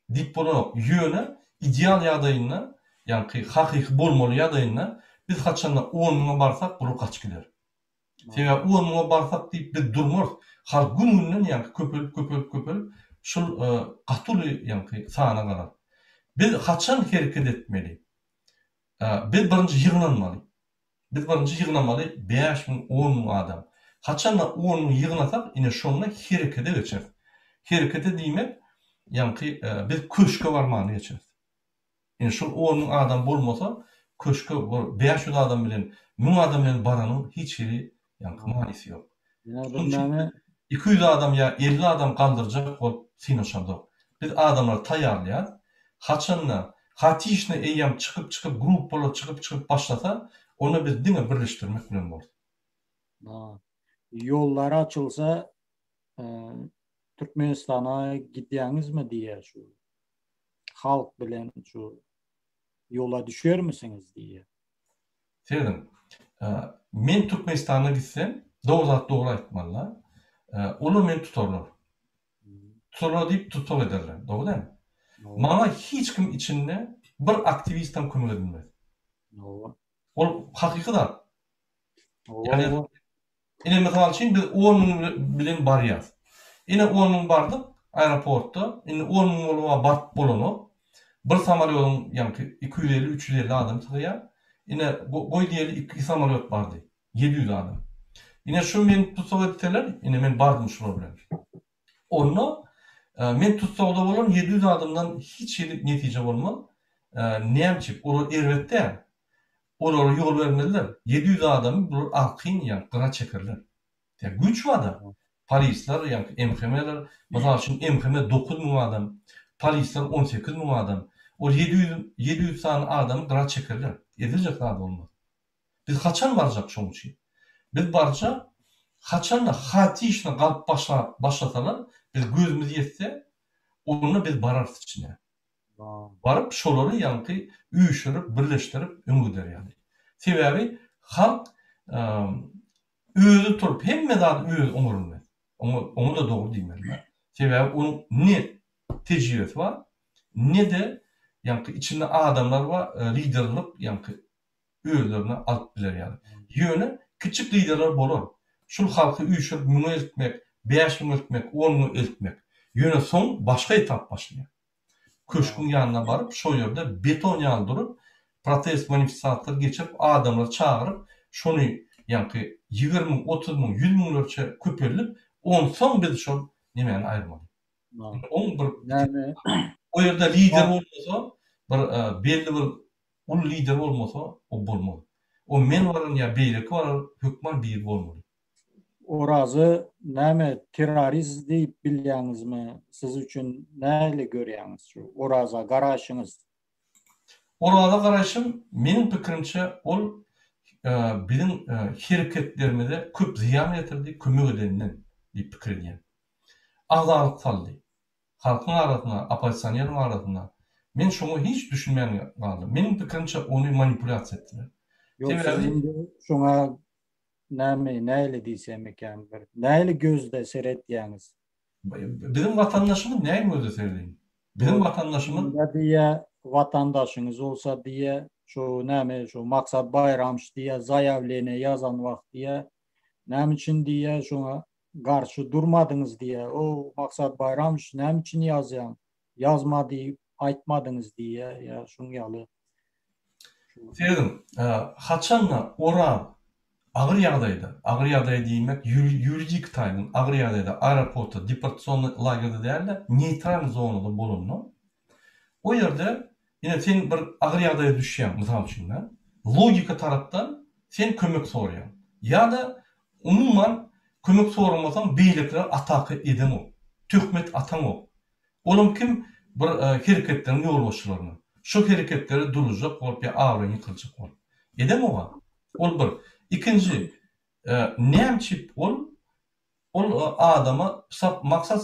Diýip bolanok. Ýöne ideal ýagdaýynda, ýaňky hakyky bolmaly ýagdaýynda biz haçanda on müňe barsak bular gaçyp gider. Sebäbi on müňe barsak diýip biz durmarys. Halk gün-günden ýaňky köpelip, köpelip, köpelip şul gaty uly ýaňky sana galar. Biz haçan hereket etmeli? Biz birinji ýygnanmaly. Biz birinji ýygnamaly 5000, on müň adam. Haçanda on müň ýygnasak, ine şonda herekete geçeris. Herekete diýmek, ýaňky biz köşge barmany geçeris. Ine şol on müň adam bolmasa, köşge bir 500 adam bilen, müň adam bilen baranyň hiç hili ýaňky manysy ýok. Şonuň üçin biz 200 adam ýa 50 adam galdyrjak bolup synanyşamzok. Biz adamlary taýýarlaýarys. Haçanda haotiçno eýýäm çykyp-çykyp gruppalar çykyp-çykyp başlasa, onda biz diňe birleşdirmek bilen borus. Ýollar açylsa Türkmenistana gidýäňizmi diýýär şu halk bilen şu ýola düşermisiňiz diýýär. Serediň, men Türkmenistana gitsem, dogry zat dogry aýtmaly-da, olar meni tutarlar. Tutarlar diýip tussag ederler, dogry dälmi? Maňa hiç kim içinde bir aktiwistem kömek edilmez. Ol hakyky zat. Ýagny, ine mysal üçin biz on müň bilen barýas. Ine on müň bardyk aeroportda, indi on müň bolup baryp bolanok. Bir samolýodyň ýaňky 250, 350 adam sygýar. Ine, goý diýeli iki samolýot bardy. 700 adam. Ine şu meni tussag etseler, ine men bardym şular bilen. Onda men tussagda bolan 700 adamdan hiç hili netije bolmaz. Näme üçin? Olar erbet däl. Olara ýol bermezler. 700 adamy bular arkaýyn ýa gyra çekerler. Ýa güýç barda. Polisler ýa MHM-ler, mysal üçin MHM 9000 adam, polisler 18000 adam. Ol 700 700 sany adamy gyra çekerler. Ediljek zat bolmaz. Biz haçan barjak şoň üçin? Biz barjak haçanda haotiçno galyp başlap başlasalar biz gözümiz ýetse onda biz bararys içine. Baryp şolary ýaňky üýşürip birleşdirip öňe gider ýaly. Sebäbi halk özi turup hemme zady özi oňarylmaz. Oňa oňa-da dogry diýmeli. Sebäbi onuň ne tejribesi bar, ne-de ýaňky içinde adamlar bar liderlik ýaňky özlerine alyp biler ýaly. Ýöne kiçjik liderler bolar. Şul halky üýşürip müňe eltmek, 5000 eltmek, on müňe eltmek. Ýöne soň başga etap başlaýar. Köşgüň ýanyna baryp, şo ýerde beton ýaly durup, protest manifestasiýalar geçirip, adamlary çagyryp, şony ýaňky 20 müň, 30 müň, 100 müňlerçe köpeldip, onsoň biz şol nemäni aýyrmaly. Oň bir o ýerde lider bolmasa, bir belli bir Uly lider bolmasa o bolmaz. O men baryn ýa beýleki barar hökman biri bolmaly. Orazy näme terrorist diýip bilýäňizmi siz üçin nähili görýäňiz şu Oraza garaýşyňyz. Oraza garaýşym meniň pikirimçe ol biziň hereketlerimize köp zyýan getirdi kömek edenden diýip pikir edýän. Agzalyk saldy. Halkyň arasynda, oppozisioneriň arasynda. Men şoňa hiç düşünmän galdym. Meniň pikirimçe ony manipulýasiýa etdiler. Ýok, siz indi şoňa näme, nähili diýsem eken bir, nähili gözde seretýäňiz? Biziň watandaşymyz nähili gözde seredeýin? Biziň watandaşymyz. Indi diýýä, watandaşyňyz bolsa diýýä, şu näme, şu Maksat Baýramyç diýýä, zaýawleniýe ýazan wagt diýýä, näme üçin diýýä, şoňa garşy durmadyňyz diýýä. O Maksat Baýramowiç näme üçin ýazýaň? Ýazma diýip aýtmadyňyz diýýä ýa şuň ýaly. Serediň, haçanda Oraz agyr ýagdaýda, agyr ýagdaý diýmek ýuridik taýdan agyr ýagdaýda aeroportda, deportasionnyý lagerde däl-de, neýtralnyý zonada bolanda, o ýerde ine sen bir agyr ýagdaýa düşýäň, mysal üçin-de, logika tarapdan sen kömek soraýaň. Ýa-da Umuman, kömek soramasaň beýlekiler ataka edeňok, töhmet ataňok. Olam kim bir hereketleriň ýolbaşçylaryna. Şo hereketleri duruzjak bolup ýa abraýyny ýykyljak bolup. Edeňoga. Ol bir. Ikinji, nämçip ol ol adama Maksat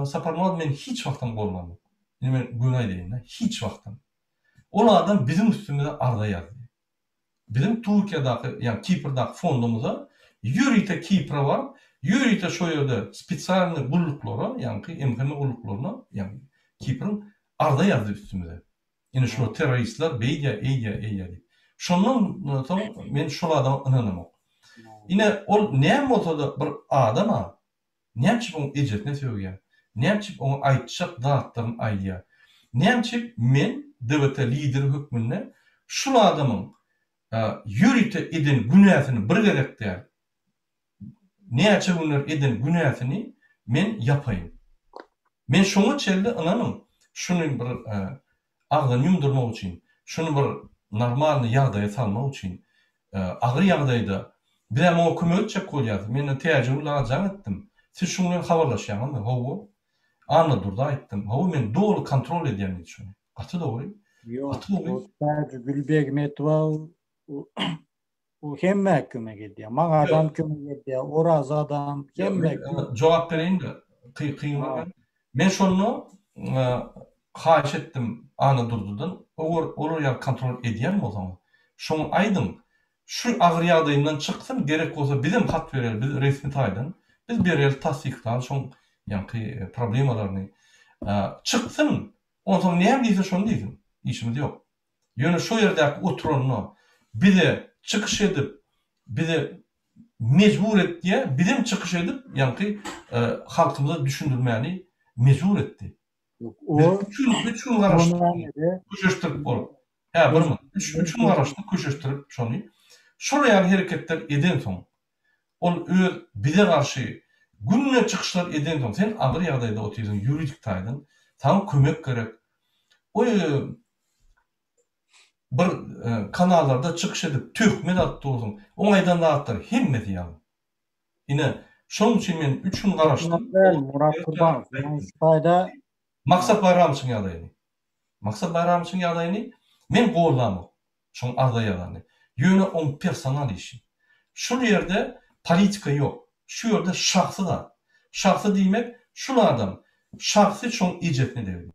Saparmyradow meni hiç wagtam gollanok. Indi men göni aýdaýyn-da, hiç wagtam. Ol adam biziň üstümize arza ýazdy. Biziň Türkiýedäki, ýagny Kiprdaky fondumyza ýörite Kipre baryp, ýörite şo ýerde spesialnyý gulluklara, ýaňky MHM gulluklaryna, ýagny Kipriň arza ýazdy üstümize. Ine şular terroristler beýdýär, eýdýär, eýdýär diýip. Şondan soň men şol adama ynanamok. Ine ol näme bolsa-da bir adam-a, Näme üçin oň ejesine sögýär? Näme üçin oňa aýtjak zatlaryny aýdýar? Näme üçin men DWT lideri hökmünde şul adamyň ýörite eden günäsini bir gezek däl, näçe günler eden günäsini men ýapaýyn? Men şoňa çenli ynanyň, şuny bir agzyny ýumdurmak üçin, şuny bir normalnyý ýagdaýa salmak üçin, agyr ýagdaýda bizem oňa kömek etjek bolýarys. Men Täjigül aga jaň etdim. Siz şuň bilen habarlaşýaňyzmy? Hawa. Annadurda aýtdym. Hawa, men doly kontrol edýän diýdi şony. Gaty dogry. Ýok, o Täjigül Begmetowa o hemmä kömek edýär. Maňadam kömek edýär, Orazadam, hemmä. Jogap bereýin-de, kyn bolman. Men şonda haýyş etdim Annadurdydan, olar ýaly kontrol edýän bolsaňyz, şoňa aýdyň, şu agyr ýagdaýyndan çyksyn, gerek bolsa bizem hat bereli, biz resmi taýdan, biz bereli tassyklaly şoň ýaňky problemalaryny. Çyksyn, onsoň näme diýse şony diýsin, işimiz ýok. Ýöne şo ýerdäki oturanda bize çykyş edip, bize mejbur etýär, bizem çykyş edip, ýaňky halkymyza düşündirmäni mejbur etdi. Ýok, o Biz üç gün, üç gün garaşdyk. Köşeşdirip bolup. Hä, bir minut. Üç, üç gün garaşdyk, köşeşdirip şony. Şol ýaly hereketler edensoň, ol öz bize garşy günde çykyşlar edensoň, sen agyr ýagdaýda otyrsyň ýuridik taýdan, saňa kömek gerek. O bir kanallarda çykyş edip töhmet atyp dursuň. Oň aýdan zatlary hemmesi ýalan. Ine, şonuň üçin men üç gün garaşdym. Däl, Murat Kurbanow. Men şu taýda Maksat Baýramowyň ýagdaýyny. Maksat Baýramowyň ýagdaýyny men gollamok. Şoň arza ýazanyny. Ýöne oň personal işi. Şul ýerde politika ýok. Şu ýerde şahsy zat. Şahsy diýmek, şul adam şahsy şoň ejesine degdi.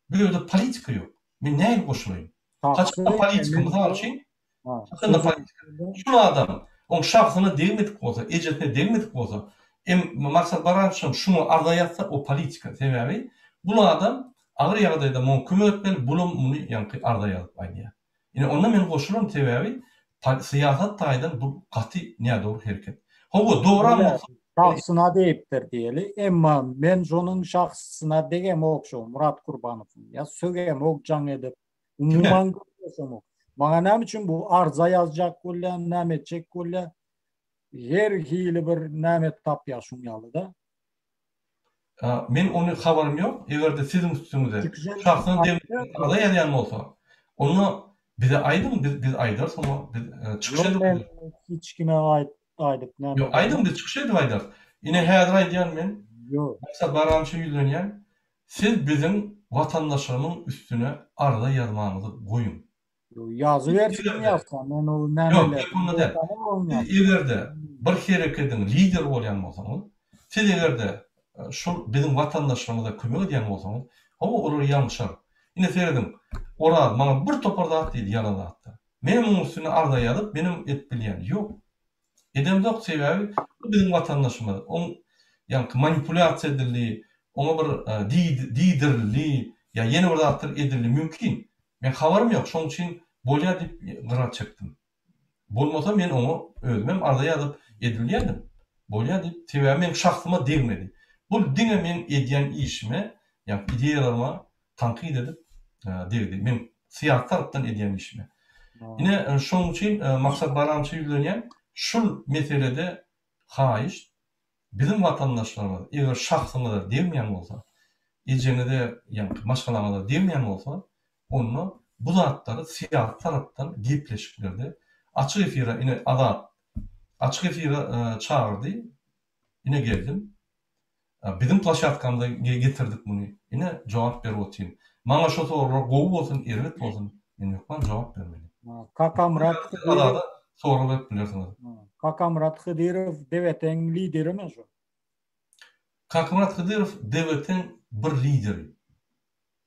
Bu ýerde politika ýok. Men nähili goşulaýyn? Haçanda politika, mysal üçin, haçanda politika, şul adam oň şahsyna degmedik bolsa, ejesine degmedik bolsa, em Maksat Baranowiçem şuňa arza ýazsa, o politika. Sebäbi bul adam agyr ýagdaýda muňa kömek etmeli, bulam muny ýaňky arza ýazyp aýdýar. Ine onda men goşularyn sebäbi syýasat taýdan bu gaty nädogry hereket. Hawa dogram bolsa. Şahsyna diýipdir diýeli. Emma men şonuň şahsyna degemok şo Murat Kurbanowyň. Ýa sögemok jaň edip. Umuman görüşemok. Maňa näme üçin bu arza ýazjak bolýa, näme etjek bolýa? Her hili bir näme tapýa şuň ýaly-da. Men ony habarym ýok, eger-de siziň üstüňize şahsyna degişli arza ýazýan bolsa, onda bize aýdyň, biz biz aýdarys oňa, biz çykyş edip aýdarys. Hiç kime aýdyp näme. Ýok, aýdyň biz çykyş edip aýdarys. Ine häzir aýdýan men, Maksat Baýramowiçe ýüzlenýän, siz biziň watandaşlarymyň üstüne arza ýazmaňyzy goýuň. Ýazybersin ýazsa, men ol nämeler. Ýok, onda däl. Siz eger-de bir herekediň lideri bolýan bolsaňyz, siz eger-de şol biziň watandaşlarymyza kömek edýän bolsaňyz, hawa, olar ýalňyşar. Ine serediň, Oraz maňa bir topar zat diýdi, ýalan zatlar. Menem onuň üstüne arza ýazyp, menem edip bilýän. Ýok. Edemzok, sebäbi bu biziň watandaşymyz. Oň ýaňky manipulýasiýa edildi, oňa bir diýdirildi ýa ýene bir zatlar edildi mümkin. Men habarym ýok, şoň üçin bolýa diýip gyra çekdim. Bolmasa men oňa özümem arza ýazyp edibilýärdim. Bolýa diýip, sebäbi meň şahsyma degmedi. Bu diňe meň edýän işime, ýagny ideýalaryma tankyt edip degdi. Meň syýasy tarapdan edýän işime. Ine, şonuň üçin Maksat Baramça ýüzlenýän, şul meselede haýyşt, biziň watandaşlarymyz eger şahsyňyza degmeýän bolsa, ejeňize, ýagny maşgalaňyza degmeýän bolsa, onda bu zatlary syýasy tarapdan gepleşiklerde açyk efire ine Azat açyk efire çagyrdy, ine geldim. Biziň ploşatkamyza getirdik muny. Ine, jogap berip otyryn. Maňa şo soraglar gowy bolsun, erbet bolsun, men hökman jogap bermeli. Kakamyrat Hydyrow. Azada sorag berip bilersiňiz. Kakamyrat Hydyrow DWT-iň liderimi şo? Kakamyrat Hydyrow DWT-iň bir lideri.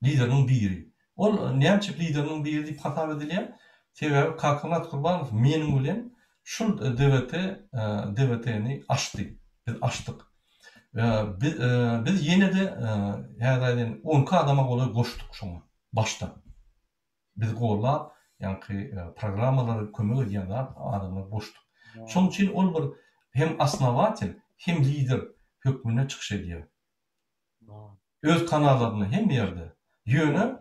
Lideriniň biri. Ol nämçe lideriniň biri diýip hasap edilýär? Sebäbi Kakamyrat Gurbanow meniň bilen şul DWT DWT-ni açdy. Biz açdyk. Biz biz ýene-de häzir aýdaýyn on iki adama golaý goşduk şoňa başda. Bizi gollap, ýaňky programmalara kömek edýän zat adamlar goşduk. Şonuň üçin ol bir hem osnowatel, hem lider hökmünde çykyş edýär. Öz kanallarynda hemme ýerde. Ýöne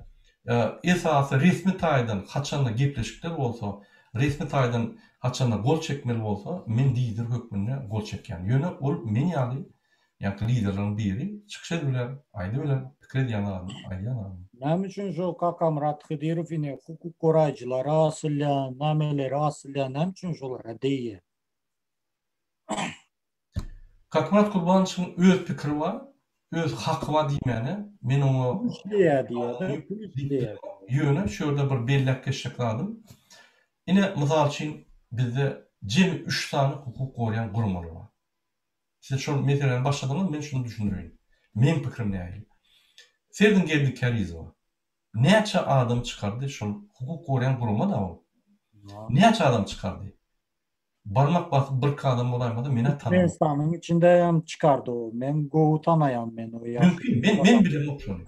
esasy resmi taýdan haçanda gepleşikler bolsa, resmi taýdan haçanda gol çekmeli bolsa, men lider hökmünde gol çekýän. Ýöne ol men ýaly ýaňky liderleriň biri çykyş edip biler, aýdyp biler, pikir edýän zadyny aýdýan adam. Näme üçin şo Kakamyrat Hydyrow ine hukuk goraýjylara asylýar, namelere asylýar, näme üçin şolara degýär? Kakmyrat Gurbanowiçiň öz pikiri bar, öz haky bar diýmäne, men oňa Pul isleýär diýýär-de, pul isleýär. Ýöne şu ýerde bir belläp geçjek zadym, ine, mysal üçin, bizde jemi üç sany hukuk goraýan guramalar bar. Siz şol meseläni başladyňyz, men şuny düşündireýin. Meň pikirim nähili? Serediň Geldi Kärizowa. Näçe adam çykardy şol hukuk goraýan gurama-da ol. Näçe adam çykardy? Barmak basyp birki adam bolaýmasa menä tanamok. Türkmenistanyň içinde hem çykardy o. Men gowy tanaýan men o ýaşuly. Mümkin men men bilemok şony.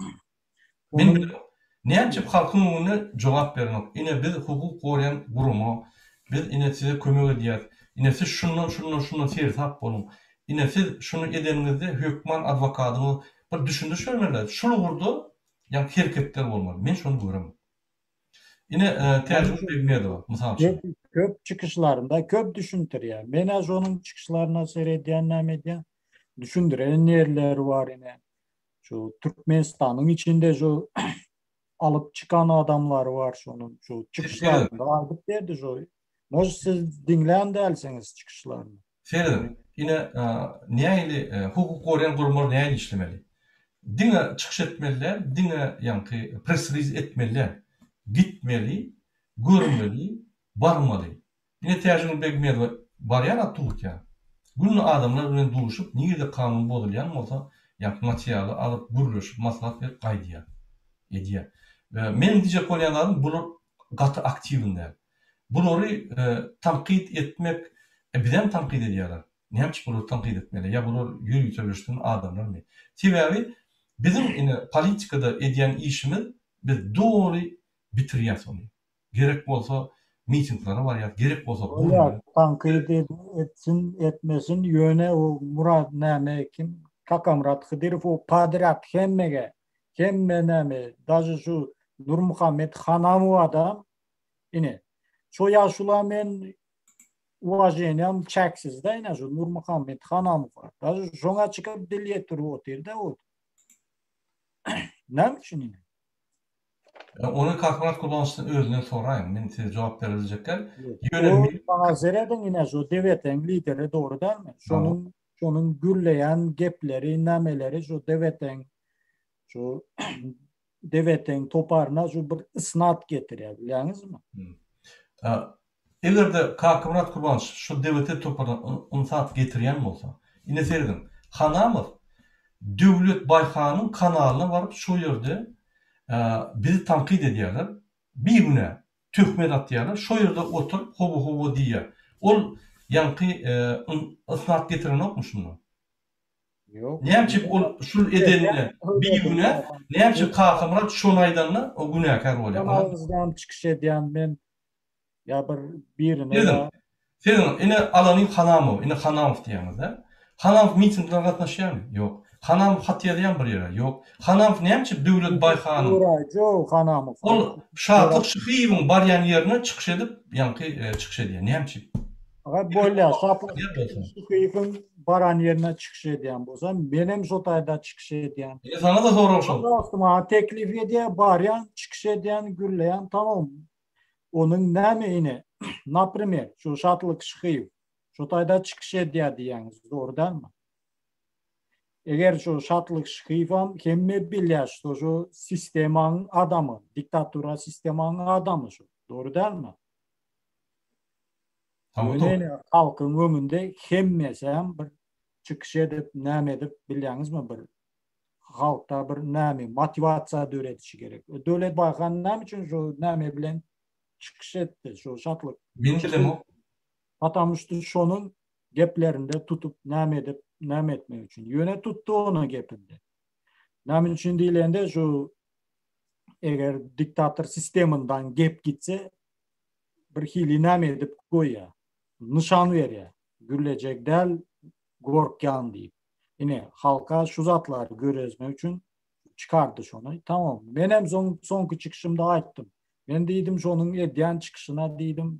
Men bilemok. Näme üçin halkyň öňünde jogap berenok. Ine biz hukuk goraýan gurama. Biz ine size kömek edýäs. Ine siz şundan şundan şundan seresap boluň. Ine siz şuny edeniňizde hökman adwokadyňyz bir düşündiriş bermeliler. Şul ugurda. Ýagny hereketler bolmaly. Men şony göremok. Ine, Täjigül Begmedowa, mysal üçin. Köp çykyşlarynda köp düşündirýär. Men-ä şonuň çykyşlaryna seredýän, näme edýän. Düşündiren ýerleri bar ine. Şu Türkmenistanyň içinde şu alyp çykan adamlary bar şonuň şu çykyşlarynda aýdyp berdi şu. Может siz diňlän dälsiňiz çykyşlaryny. Serediň, ine nähili hukuk goraýan guramalar nähili işlemeli. Diňe çykyş etmeli däl, diňe ýaňky press-reliz etmeli däl. Gitmeli, görmeli, barmaly. Ine Täjigül Begmedowa barýar-a Türkiýä. Günde adamlar bilen duşup, nirede kanun bozulýan bolsa, ýaňky materialy alyp, gürleşip, maslahat berip gaýdýar. Edýär. Meniň diýjek bolýan zadym, bular gaty aktiwny däl. Bulary tankyt etmek, bizem tankyt edýärler. Näme üçin bulary tankyt etmeli? Ýa bular ýöriteleşdirilen adamlarmy? Sebäbi biziň ine politikada edýän işimiz biz doly bitirýäs ony. Gerek bolsa mitinglere barýas, gerek bolsa gurnaýas. Tankyt etsin, etmesin, ýöne o Murat näme kim Kakamyrat Hydyrow o podrýad hemmege, hemme näme, daže şu Nurmuhammet Hanamow adam Ine, şo ýaşula men uwaženiýam çäksiz-dä ine şu Nurmuhammet Hanamowa. Daže şoňa çykyp dil ýetirip otyr-da ol. Näme üçin ine? Ony Kakamyrat Gurbanowiçden özünden soraýyň. Men size jogap bere biljek däl. Ýöne men maňa serediň ine şu DWT-iň lideri dogry dälmi? Şonuň şonuň gürleýän gepleri, nameleri şu DWT-iň şu DWT-iň toparyna şu bir ysnat getirýär, bilýäňizmi? Eger-de Kakamyrat Gurbanowiç şu DWT toparyna ynsat getirýän bolsa, ine serediň, Hanamow Döwlet Baýhanyň kanalyna baryp şo ýerde bizi tankyt edýärler, bigünä töhmet atýarlar, şo ýerde oturyp howa-howa diýýär. Ol ýaňky ysnat getirenokmy şunda? Ýok. Näme üçin ol şul edenine bigünä, näme üçin Kakamyrat şony aýdanda o günäkär bolýar? Kanalyňyzdan çykyş edýän men ýa bir birine ýa. Siziň ine alany Hanamow, ine Hanamow diýýäňiz-dä. Hanamow mitinglere gatnaşýarmy? Ýok. Hanamow hat ýazýarmy bir ýere? Ýok. Hanamow näme üçin Döwlet Baýhanyň. Ýok, Hanamow. Ol Şatlyk Şyhyýewiň barýan ýerine çykyş edip, ýaňky çykyş edýär. Näme üçin? Aga bolýar, Şatlyk Şyhyýewiň baran ýerine çykyş edýän bolsa, menem şo taýda çykyş edýän. Ine saňa-da sorag şol. Dostum maňa teklip edýär, barýan, çykyş edýän, gürleýän, tamam. Onuň näme ine, naprimer, şu Şatlyk Şyhyýew şo taýda çykyş edýär diýýäňiz, dogry dälmi? Eger şu Şatlyk Şyhyýewem hemme bilýär, şo şu sistemaň adamy, diktatura sistemaň adamy şu, dogry dälmi? Ýöne halkyň öňünde hemmesem bir çykyş edip, näme edip bilýäňizmi bir halkda bir näme motiwasiýa döredişi gerek. Döwlet Baýhan näme üçin şu näme bilen çykyş etdi, şu şatlyk. Men bilemok. Patamu şto şonuň geplerinde tutup näme edip, näme etmek üçin. Ýöne tutdy ony gepinde. Näme üçin diýlende şu eger diktator sistemyndan gep gitse bir hili näme edip goýýar. Nyşan berýär. Gürlejek däl, gorkýan diýip. Ine, halka şu zatlary görezmek üçin çykardy şony. Tamam. Menem soň soňky çykyşymda aýtdym. Men diýdim şonuň edýän çykyşyna diýdim.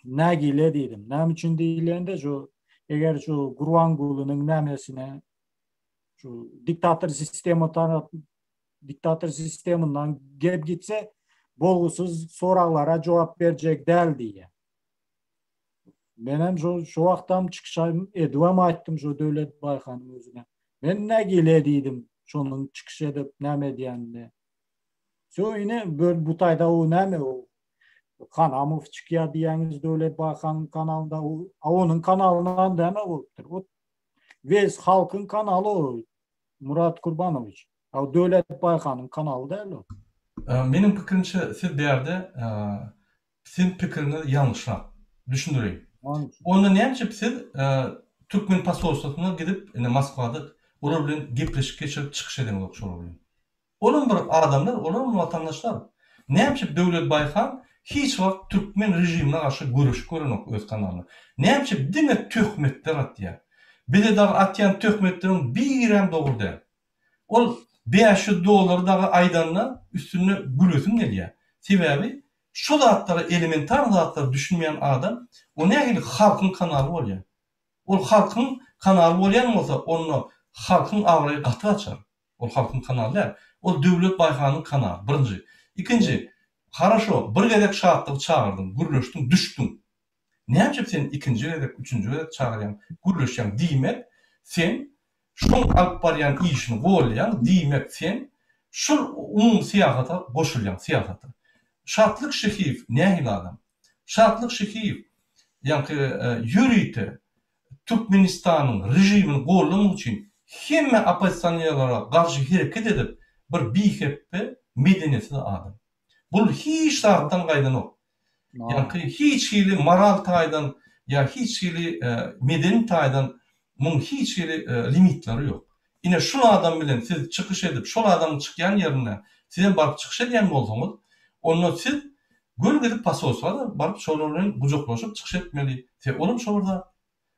Nägile diýdim. Näme üçin diýilende şu eger şu Gurbangulynyň nämesine şu diktator sistema tarap diktator sistemyndan gep gitse bolgusyz soraglara jogap berjek däl diýýär. Menem şo şo wagtam çykyşam edibem aýtdym şo Döwlet Baýhanyň özüne. Men nägile diýdim şonuň çykyş edip näme edýänine. Şo ine böl bu taýda o näme o Hanamow çykýar diýýäňiz Döwlet Baýhanyň kanalynda o a onuň kanalyndan näme bolupdyr? O wes halkyň kanaly o Murat Kurbanowiç. A Döwlet Baýhanyň kanaly däl o. Meniň pikirimçe siz bärde Siziň pikiriňiz ýalňyşrak. Düşündireýin. Onda näme üçin siz türkmen posolstwasyna gidip, ine Moskwada olar bilen gepleşik geçirip çykyş edeňzok şolar bilen. Olam bir adamlar, olaram watandaşlar. Näme üçin Döwlet Baýhan hiç wagt türkmen režimine garşy göreşip görenok öz kanalynda. Näme üçin diňe töhmetler atýar. Bize dagy atýan töhmetleriň birem dogry däl. Ol 500 dollary dagy aýdanda üstünde gülesiň gelýär. Sebäbi şo zatlara elementar zatlara düşünmeýän adam o nähili halkyň kanaly bolýar. Ol halkyň kanaly bolýan bolsa onda halkyň abraýy gaty gaçar. Ol halkyň kanaly däl. Ol Döwlet Baýhanyň kanaly, birinji. Ikinji, haraşo, bir gezek Şatlygy çagyrdyň, gürleşdiň, düşdüň. Näme üçin sen ikinji gezek, üçünji gezek çagyrýaň, gürleşýäň? Diýmek, sen şoň alyp barýan işini goldaýaň, diýmek, sen şol umumy syýasata goşulýaň, syýasata. Şatlyk Şyhyýew nähili adam? Şatlyk Şyhyýew, ýaňky ýörite Türkmenistanyň režimini goldamak üçin hemme oppozisionerlere garşy hereket edip bir bihepbe medeniýetsiz adam. Bul hiç zatdan gaýdanok. Ýaňky hiç hili moral taýdan ýa hiç hili medeni taýdan muň hiç hili limitleri ýok. Ine şul adam bilen siz çykyş edip şol adamyň çykýan ýerinde sizem baryp çykyş edýän bolsaňyz onda siz Göni gidip posolstwa-da baryp şolar bilen gujaklaşyp çykyş etmeli. Se olam şo bir zat.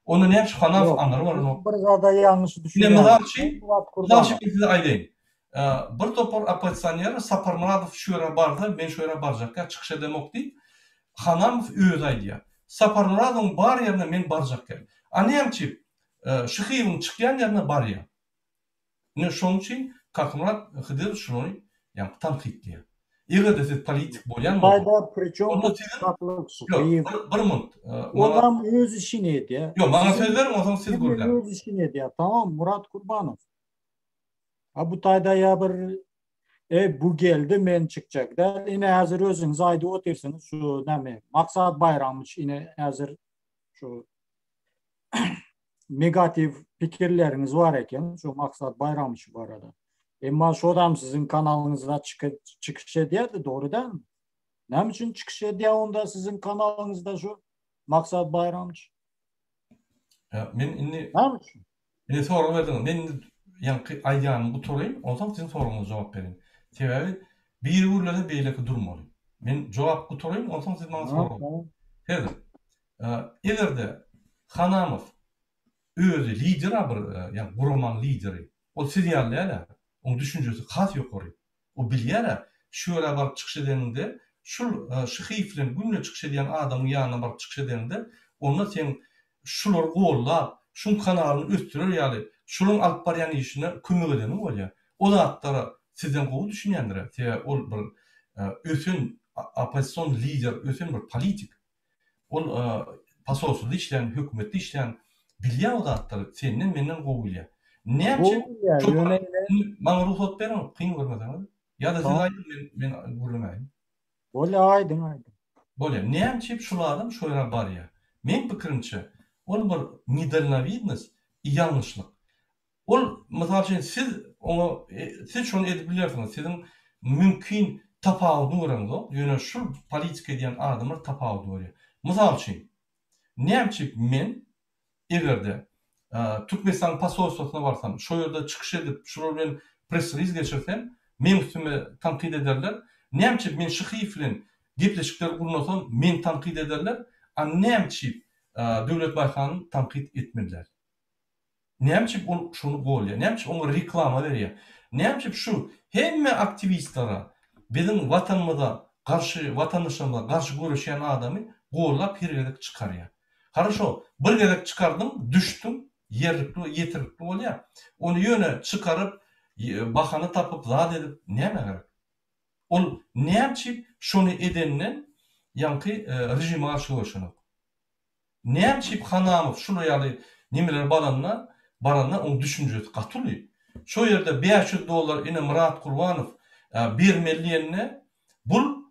Onda näme üçin Hanafow aňyry baranok? Bir zada ýalňyş düşünýäňiz. Ine mysal üçin, mysal üçin men size aýdaýyn. Bir topar oppozisioner Saparmyradow şu ýere barsa, men şu ýere barjakka çykyş edemok diýip, Hanamow özi aýdýar. Saparmyradowyň bar ýerine men barjak däl. A näme üçin Şyhyýewiň çykýan ýerine barýar? Ine şonuň üçin Kakamyrat Hydyrow şuny ýaňky tankytlaýar. Eger-de siz politik bolýan bolsaňyz, onda siziň Ýok, bir munt. Olam öz işini edýär. Ýok, maňa söz beriň, onsoň siz gürläň. Öz işini edýär. Tamam, Murat Kurbanow. A bu taýda ýa bir E bu geldi men çykjak däl. Ine häzir özüňiz aýdyp otyrsyňyz şu näme Maksat Baýramyç ine häzir şu negatiw pikirleriňiz bar eken şu Maksat Baýramyç barada. Emma şu adam siziň kanalyňyzda çykyş edýärdi, dogry dälmi? Näme üçin çykyş edýär onda siziň kanalyňyzda şu Maksat Baýramyç? Men indi Näme üçin? Indi sorag berdiňiz. Men indi ýaňky aýdýanymy gutaraýyn, onsoň siziň soragyňyza jogap bereýin. Sebäbi biri gürlese beýleki durmaly. Men jogap gutaraýyn, onsoň siz maňa sorag. Häzir Eger-de Hanamow özi lider-a bir, ýagny guramaň lideri, ol siz ýaly däl-ä, oň düşünjesi has ýokary. O bilýär-ä, şu ýere baryp çykyş edeniňde, şul Şyhyýew bilen günde çykyş edýän adamyň ýanyna baryp çykyş edeniňde, onda seň şulary gollap, şuň kanalyny ösdürer ýaly, şularyň alyp barýan işine kömek edeniň bolýar. O zatlara sizden gowy düşünýändir-ä, sebäbi ol bir ösen oppozision lider, ösen bir politik. Ol posolstwada işleýän, hökümetde işleýän, bilýär o zatlary, senden, menden gowy bilýär. Näme üçin? Maňa rugsat beriň, kyn görmeseňiz. Ýa-da siz aýdyň, men men gürlemäýin. Bolýar, aýdyň, aýdyň. Bolýar. Näme üçin şul adam şo ýere barýar? Meň pikirimçe, ol bir nedalnowidnost i ýalňyşlyk. Ol, mysal üçin, siz oňa, siz şony edip bilersiňiz, siziň mümkin tapawudyny göreňzok, ýöne şul politika edýän adamlar tapawudy görýär. Mysal üçin, näme üçin men eger-de Türkmenistanyň posolstwasyna barsam, şo ýerde çykyş edip, şular bilen press-reliz geçirsem, meň üstüme tankyt ederler, näme üçin men Şyhyýew bilen gepleşikler gurnasam, meni tankyt ederler, a näme üçin Döwlet Baýhany tankyt etmediler? Näme üçin ol şony golýar? Näme üçin oňa reklama berýär? Näme üçin şu hemme aktiwistlere, biziň watanymyza garşy, watandaşlarymyza garşy göreşýän adamy gollap her gezek çykarýar? Haraşo, bir gezek çykardyň, düşdüň, ýerlikli, ýeterlikli bolýar. Ony ýöne çykaryp, bahana tapyp, zat edip nämä gerek? Ol näme üçin şony edenden ýaňky režime garşy göreşenok? Näme üçin Hanamow şular ýaly nemeler baranda, baranda oň düşünjesi gaty uly. Şo ýerde 500 dollar ine Myrat Gurbanow bermeli diýende, bul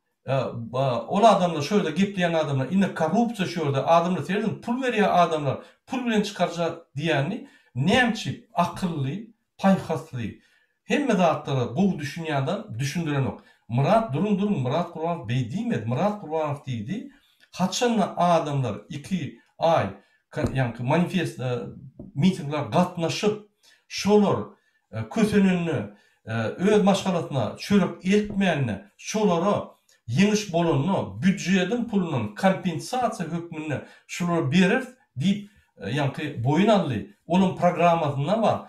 ol adamlar şo ýerde gepleýän adamlar ine korrupsiýa şu ýerde adamlar serediň pul berýär adamlar pul bilen çykarja diýýänini näme üçin akylly paýhasly, hemme zatlara gowy düşünýän adam düşündirenok. Myrat duruň duruň Myrat Gurbanow beý diýmedi. Myrat Gurbanow diýdi, haçanda adamlar iki aý ýaňky manifest mitingler gatnaşyp şolar kösenende öz maşgalasyna çörek eltmände şolara ýeňiş bolanda býudjediň pulundan kompensasiýa hökmünde şulara bereris diýip ýaňky boýun aldy. Olaň programmasynda bar.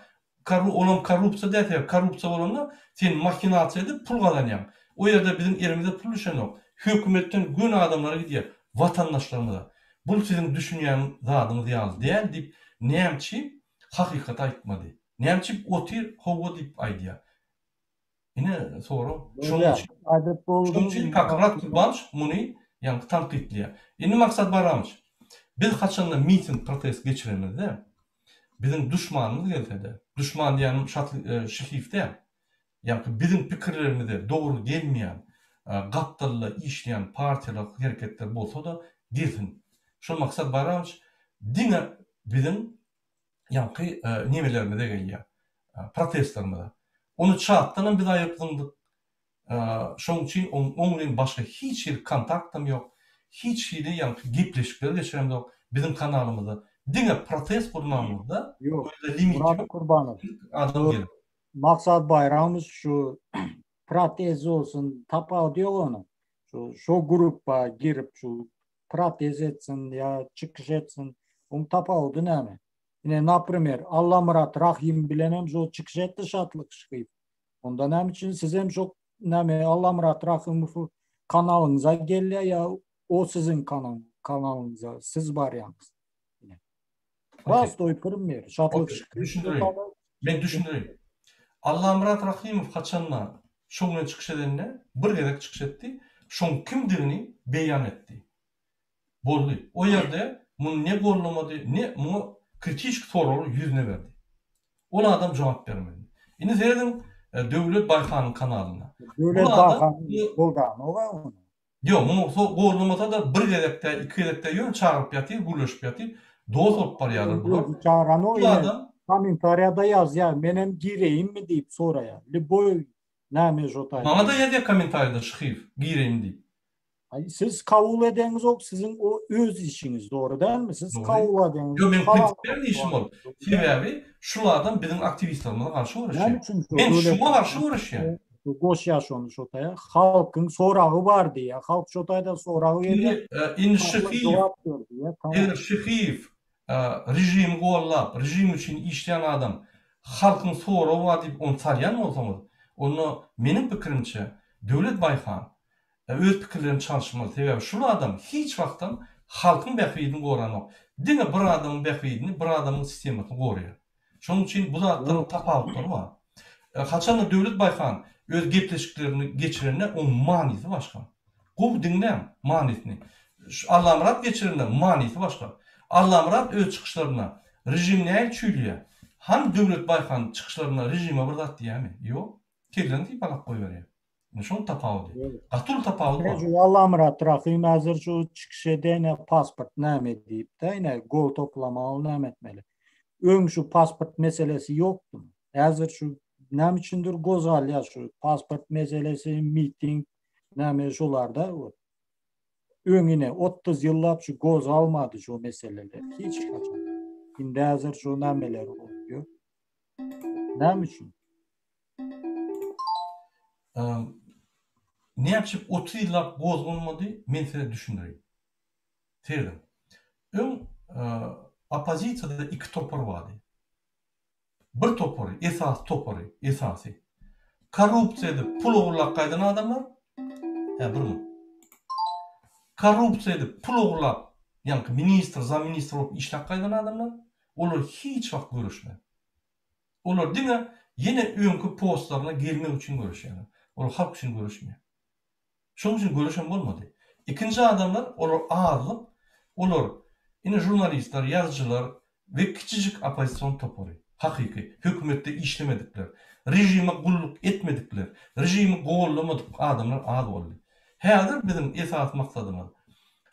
Olam korrupsiýa däl sebäbi korrupsiýa bolanda sen mahinasiýa edip pul gazanýaň. O ýerde biziň elimize pul düşenok. Hökümetden göni adamlara gidýär, watandaşlarymyza. Bul siziň düşünýän zadyňyz ýaly däl diýip nämçi hakykaty aýtmady. Nämçi otyr howwa diýip aýdýar. Ine sorag. Şonuň üçin Aýdyp şonuň bolduň. üçin Kakmyrat Kurbanowiç muny ýaňky tankytlaýar. Indi Maksat Baýramowiç, biz haçanda miting protest geçirenimizde biziň duşmanymyz gelse-de, duşman diýýänim Şatly Şihiýew däl, ýaňky biziň pikirlerimize dogry gelmeýän gapdalda işleýän partiýalar, hereketler bolsa-da gelsin. Şol Maksat Baýramowiç diňe biziň ýaňky nemelerimize gelýär, protestlerimize. Ony çatdanam biz aýryp zyňdyk. Şonuň üçin oň bilen başga hiç hili kontaktam ýok, hiç hili ýaňky gepleşikler geçiremzok biziň kanalymyzda. Diňe protest gurnamyzda, Ýok, o ýerde limit Myrat ýok, Kurbanow, adam gelip. Maksat Baýramow şu protest bolsun, tapawudy ýok onuň. Şu şo gruppa girip şu protest etsin ýa çykyş etsin, oň tapawudy näme? Ine, naprimer, Allamyrat Rahym bilenem şo çykyş etdi Şatlyk Şyhyýew. Onda näme üçin sizem şo näme Allamyrat Rahymowy kanalyňyza gelýär ýa o siziň kanalyňyza siz barýaňyz? Ine. Prostoý primer. Şatlyk Şyhyýew. Men düşündireýin. Allamyrat Rahymow haçanda şo bilen çykyş edende bir gezek çykyş etdi, şoň kimdigini beýan etdi. Boldy. O ýerde muny ne gollamady, ne muňa kritiçki soraglary ýüzüne berdi. Ol adam jogap bermedi. Indi serediň Döwlet Baýhanyň kanalyna. Döwlet Baýhan goldanok-a ony. Ýok, muny gollamasa-da bir gezek-dä, iki gezek-dä ýöne çagyryp ýatyr, gürleşip ýatyr. Dost bolup barýarlar bular. Özi çagyranok ine. Kommentariýada ýazýar, menem gireýinmi diýip soraýar. Lýuboý näme şo taýda. Maňa-da ýazýar kommentariýada Şyhyýew, gireýin diýip. Aý siz kabul edeňizok siziň o öz işiňiz dogry dälmi siz kabul edeňiz. Ýok meň prinsipial işim ol. Sebäbi şul adam biziň aktiwistlerimize garşy göreşýär. Näme üçin Men şuňa garşy göreşýän. Goşýar şony şo taýa. Halkyň soragy bar diýýär. Halk şo taýda sorag berýär. Indi Şyhyýew eger Şyhyýew režimi gollap, režim üçin işleýän adam halkyň soragy bar diýip ony salýan bolsaňyz, onda meniň pikirimçe Döwlet Baýhan Öz pikirlerini çalyşmaly. Sebäbi şul adam hiç wagtam halkyň bähbidini goranok. Diňe bir adamyň bähbidini, bir adamyň sistemasyny goraýar. Şonuň üçin bu zatlaryň tapawutlary bar. Haçanda Döwlet Baýhan öz gepleşiklerini geçirende oň manysy başga. Gowy diňläň manysyny. Şu Allamyrat geçirende manysy başga. Allamyrat öz çykyşlarynda režim nähili çüýleýär? Hany Döwlet Baýhan çykyşlarynda režime bir zat diýýärmi? Ýok. Kellesini sypalap goýberýär. Ine şoň tapawudy. Gaty uly tapawut bar. Şu Allamyrat Rahym häzir şu çykyş edene pasport näme diýip-de, ine gol toplamaly näme etmeli. Öň şu pasport meselesi ýokdy. Häzir şu näme üçindir gozgalýar şu pasport meselesi, miting näme şolarda. Öň ine 30 ýyllap şu gozgalmady şu meseleler hiç haçan. Indi häzir şu nämeler bolýar. Näme üçin? Näçe 30 ýyllap gozganmady, men size düşündireýin. Serediň. Öň oppozisiýada iki topar bardy. Bir topary, esasy topary, esasy. Korrupsiýa edip pul ogurlap gaýdan adamlar, hä bir minut. Korrupsiýa edip pul ogurlap, ýaňky ministr, zamministr bolup işläp gaýdan adamlar, olar hiç wagt göreşmez. Olar diňe ýene öňki postlaryna gelmek üçin göreşýärler. Olar halk üçin göreşmeýär. Şonuň üçin göreşem bolmady. Ikinji adamlar olar azlyk, olar ine žurnalistler, ýazyjylar we kiçijik oppozision topary. Hakyky, hökümetde işlemedikler, režime gulluk etmedikler, režimi gollamadyk adamlar az boldy. Häzir biziň esasy maksadymyz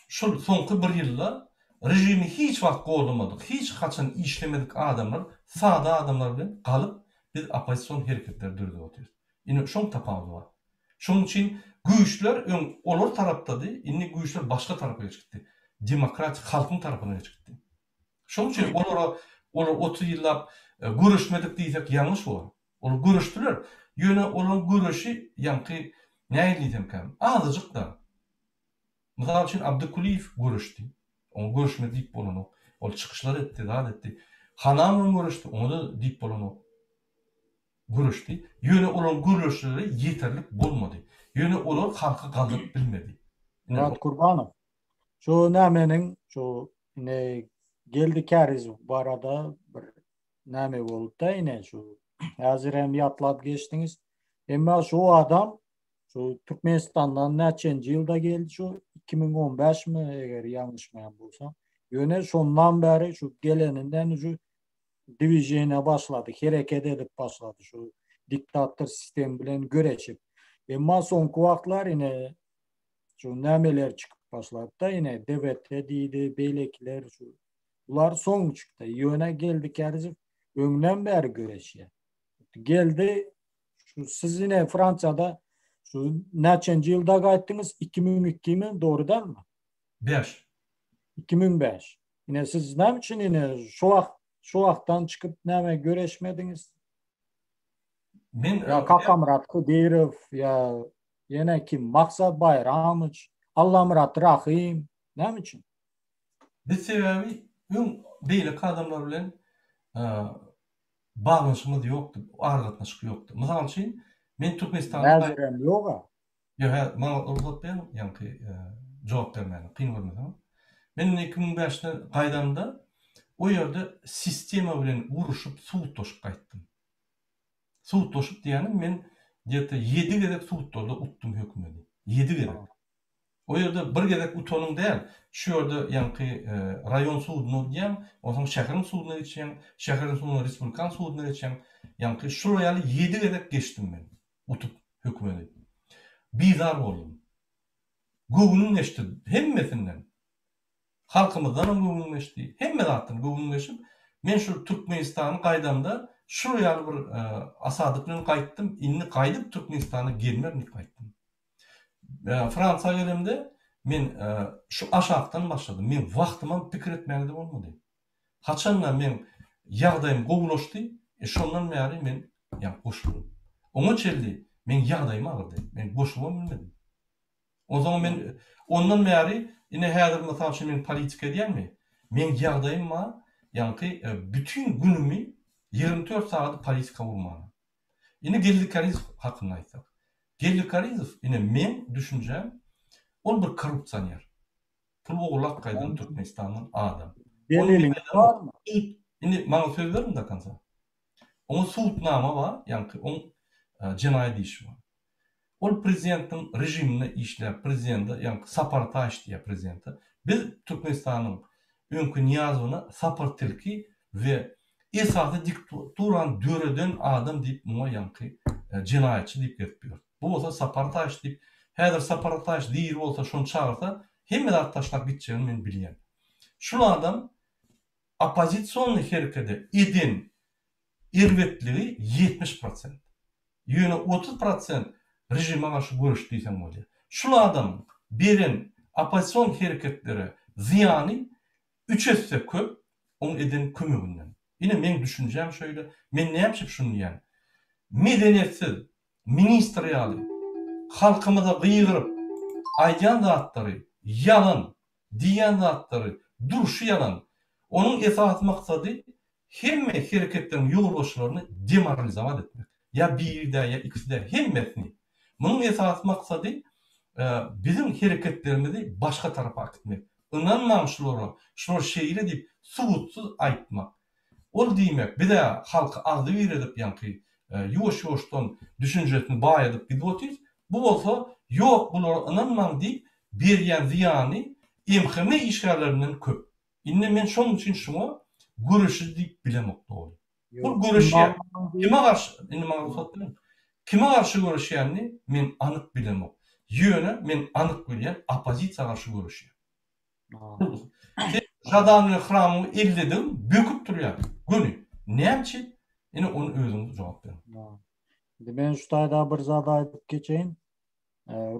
şul soňky bir ýylda Režimi hiç wagt goldamadyk, hiç haçan işlemedik adamlar sada adamlar bilen galyp biz oppozision hereketleri döredip otyrys. Ine şoň tapawudy bar. Şonuň üçin güýçler öň olar tarapdady, indi güýçler başga tarapa geçip gitdi. Demokratik halkyň tarapyna geçip gitdi. Şonuň üçin olara olar 30 ýyllap göreşmedik diýsek ýalňyş bolar. Olar göreşdiler. Ýöne olaryň göreşi ýaňky nähili diýsemkäm azajyk-da. Mysal üçin Abdy Kulyýew göreşdi. Oňa göreşmedi diýip bolanok. Ol çykyşlar etdi, zat etdi. Hananowam göreşdi, oňa-da diýip bolanok. göreşdi. Ýöne olaryň göreşleri ýeterlik bolmady. Ýöne olar halky galdyryp bilmedi. Myrat Kurbanow, şu nämeniň şu ine Geldi Kärizow barada bir näme boldy-da ine şu häzir hem ýatlap geçdiňiz. Emma şu adam şu Türkmenistandan näçenji ýylda geldi şu 2015 mi eger ýalňyşmaýan bolsam. Ýöne şondan bäri şu geleninden şu dwiženiýa başlady, hereket edip başlady şu diktator sistem bilen göreşip. Emma soňky wagtlar ine şu nämeler çykyp başlady-da ine DWT diýdi, beýlekiler şu bular soň çykdy. Ýöne Geldi Kärizow öňden bäri göreşýär. Geldi şu siz ine Fransiýada şu näçenji ýylda gaýtdyňyz? 2002 mi? Dogry dälmi? 5. 2005. Ine siz näme üçin ine şu wagt şu wagtdan çykyp näme göreşmediňiz? Men ýa Kakamyrat Kudyrow ýa ýene kim Maksat Baýramowiç, Allamyrat Rahym näme üçin? Biz sebäbi öň beýleki adamlar bilen baglanyşygymyz ýokdy, aragatnaşyk ýokdy. Mysal üçin, men Türkmenistanda Häzirem ýog-a. Ýok, hä, maňa rugsat beriň, ýaňky jogap bermäne, kyn görmeseňiz. Men indi 2005-de gaýdamda, o ýerde sistema bilen uruşyp, sudlaşyp gaýtdym. Sudlaşyp diýýänim, men gde-to ýedi gezek sudlarda utdum hökümedi. Ýedi gezek. O ýerde bir gezek utanyň däl, şu ýerde ýaňky raýon suduna gidýäň, onsoň şäheriň suduna geçýäň, şäheriň sudundan respublikan suduna geçýäň. Ýaňky şular ýaly ýedi gezek geçdim men utup hökümedi. Bizar boldum. Göwnüm geçdi hemmesinden. Halkymyzdanam göwnüm geçdi. Hemme zatdan göwnüm geçip, men şu Türkmenistany gaýdamda şular ýaly bir asadyk bilen gaýtdym, indi gaýdyp Türkmenistana gelmerin diýip gaýtdym. Fransiýa gelemde men şu aşakdan başladym. Men wagtymam pikir etmäge-de bolmady. Haçanda meň ýagdaýym gowulaşdy, e şondan bäri men ýa goşuldym. Oňa çenli meň ýagdaýym agyrdy. Men goşulybam bilmedim. Onsoň men ondan bäri ine häzir mysal üçin men politika edýänmi? Meň ýagdaýym bar, ýaňky bütin günümi 24 sagady politika urmana. Indi Geldi Kärizow hakynda aýtsak. Geldi Kärizow ine meň düşünjäm ol bir korrupsioner. Pul ogurlap gaýdan Türkmenistandan adam. Deliliňiz barmy? Indi maňa söz beriň do konca. Oňa sudnama bar, ýaňky oň jenaýat işi bar. Ol prezidentiň režiminde işläp, prezidente, ýaňky Sapar Taýyş diýýär prezidente. Biz Türkmenistanyň öňki Nyýazowyna Sapar tilki we esasy diktaturany döreden adam diýip muňa ýaňky jenaýatçy diýip gezip ýör. Bu bolsa Sapar Taýyş diýip, häzir Sapar Taýyş diri bolsa şony çagyrsa hemme zat taşlap gitjegini men bilýän. Şul adam oppozisionnyý herekede eden erbetligi 70 prosent. Ýöne 30 prosent režime garşy göreş diýseň bolýar. Şul adamyň beren oppozision hereketlere zyýany üç esse köp oň eden kömeginden. Ine meň düşünjäm şeýle. Men näme üçin şuny diýýän? Medeniýetsiz ministr ýaly halkymyza gygyryp aýdýan zatlary ýalan, diýýän zatlary durşy ýalan. Onuň esasy maksady hemme hereketleriň ýolbaşçylaryny demoralizowat etmek. Ýa biri däl, ýa ikisi däl, hemmesini. Munuň esasy maksady biziň hereketlerimizi başga tarapa akitmek. Ynanmaň şulara, şular şeýle diýip subutsyz aýtmak. Ol diýmek, biz-ä halky agzybir edip ýaňky ýuwaş-ýuwaşdan düşünjesini baýadyp gidip otyrys. Bu bolsa ýok bulara ynanmaň diýip berýän zyýany MHM işgärlerinden köp. Indi men şonuň üçin şuňa göreşiji diýip bilemok doly. Bul göreşýär. Kime garşy, indi maňa rugsat beriň. Kime garşy göreşýänini men anyk bilemok. Ýöne men anyk bilýän oppozisiýa garşy göreşýär. Sen Žadan bilen Hramowy elledigiň böküp durýar. Göni. Näme üçin? Ine ony özüňiz jogap beriň. Indi men şu taýda bir zat aýdyp geçeýin.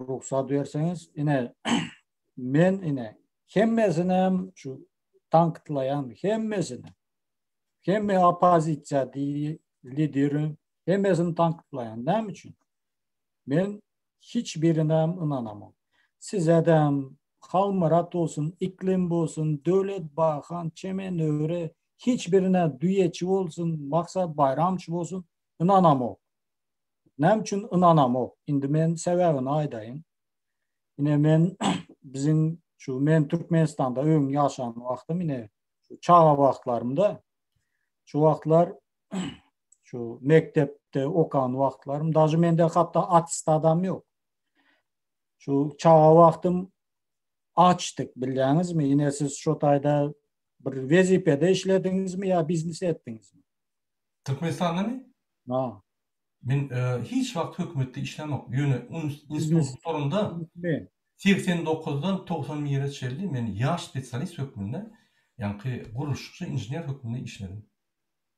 Rugsat berseňiz, ine men ine hemmesini hem şu tankytlaýan hemmesini. Hemme oppozisiýa lideri hemmesini tankytlaýan. Näme üçin? Men hiç birine hem ynanamok. Sizedem, Halmyrat bolsun, Iklim bolsun, Döwlet Bahan, Çemen Öre, hiç birine düýeçi bolsun, Maksat Baýramçy bolsun. Ynanamok. Näme üçin ynanamok? Indi men sebäbini aýdaýyn. Ine men biziň şu men Türkmenistanda öň ýaşan wagtym ine şu çaga wagtlarymda şu wagtlar şu mekdepde okan wagtlarym daže mende hatda attestadam ýok. Şu çaga wagtym açdyk bilýäňizmi? Ine siz şu taýda bir wezipede işlediňizmi ýa biznes etdiňizmi? Türkmenistandamy? Ha. Men hiç wagt hökümetde işlämok. Ýöne institut gutaranda 89-dan 91-e çenli men ýaş spesialist hökmünde, ýaňky gurluşykçy inžener hökmünde işledim.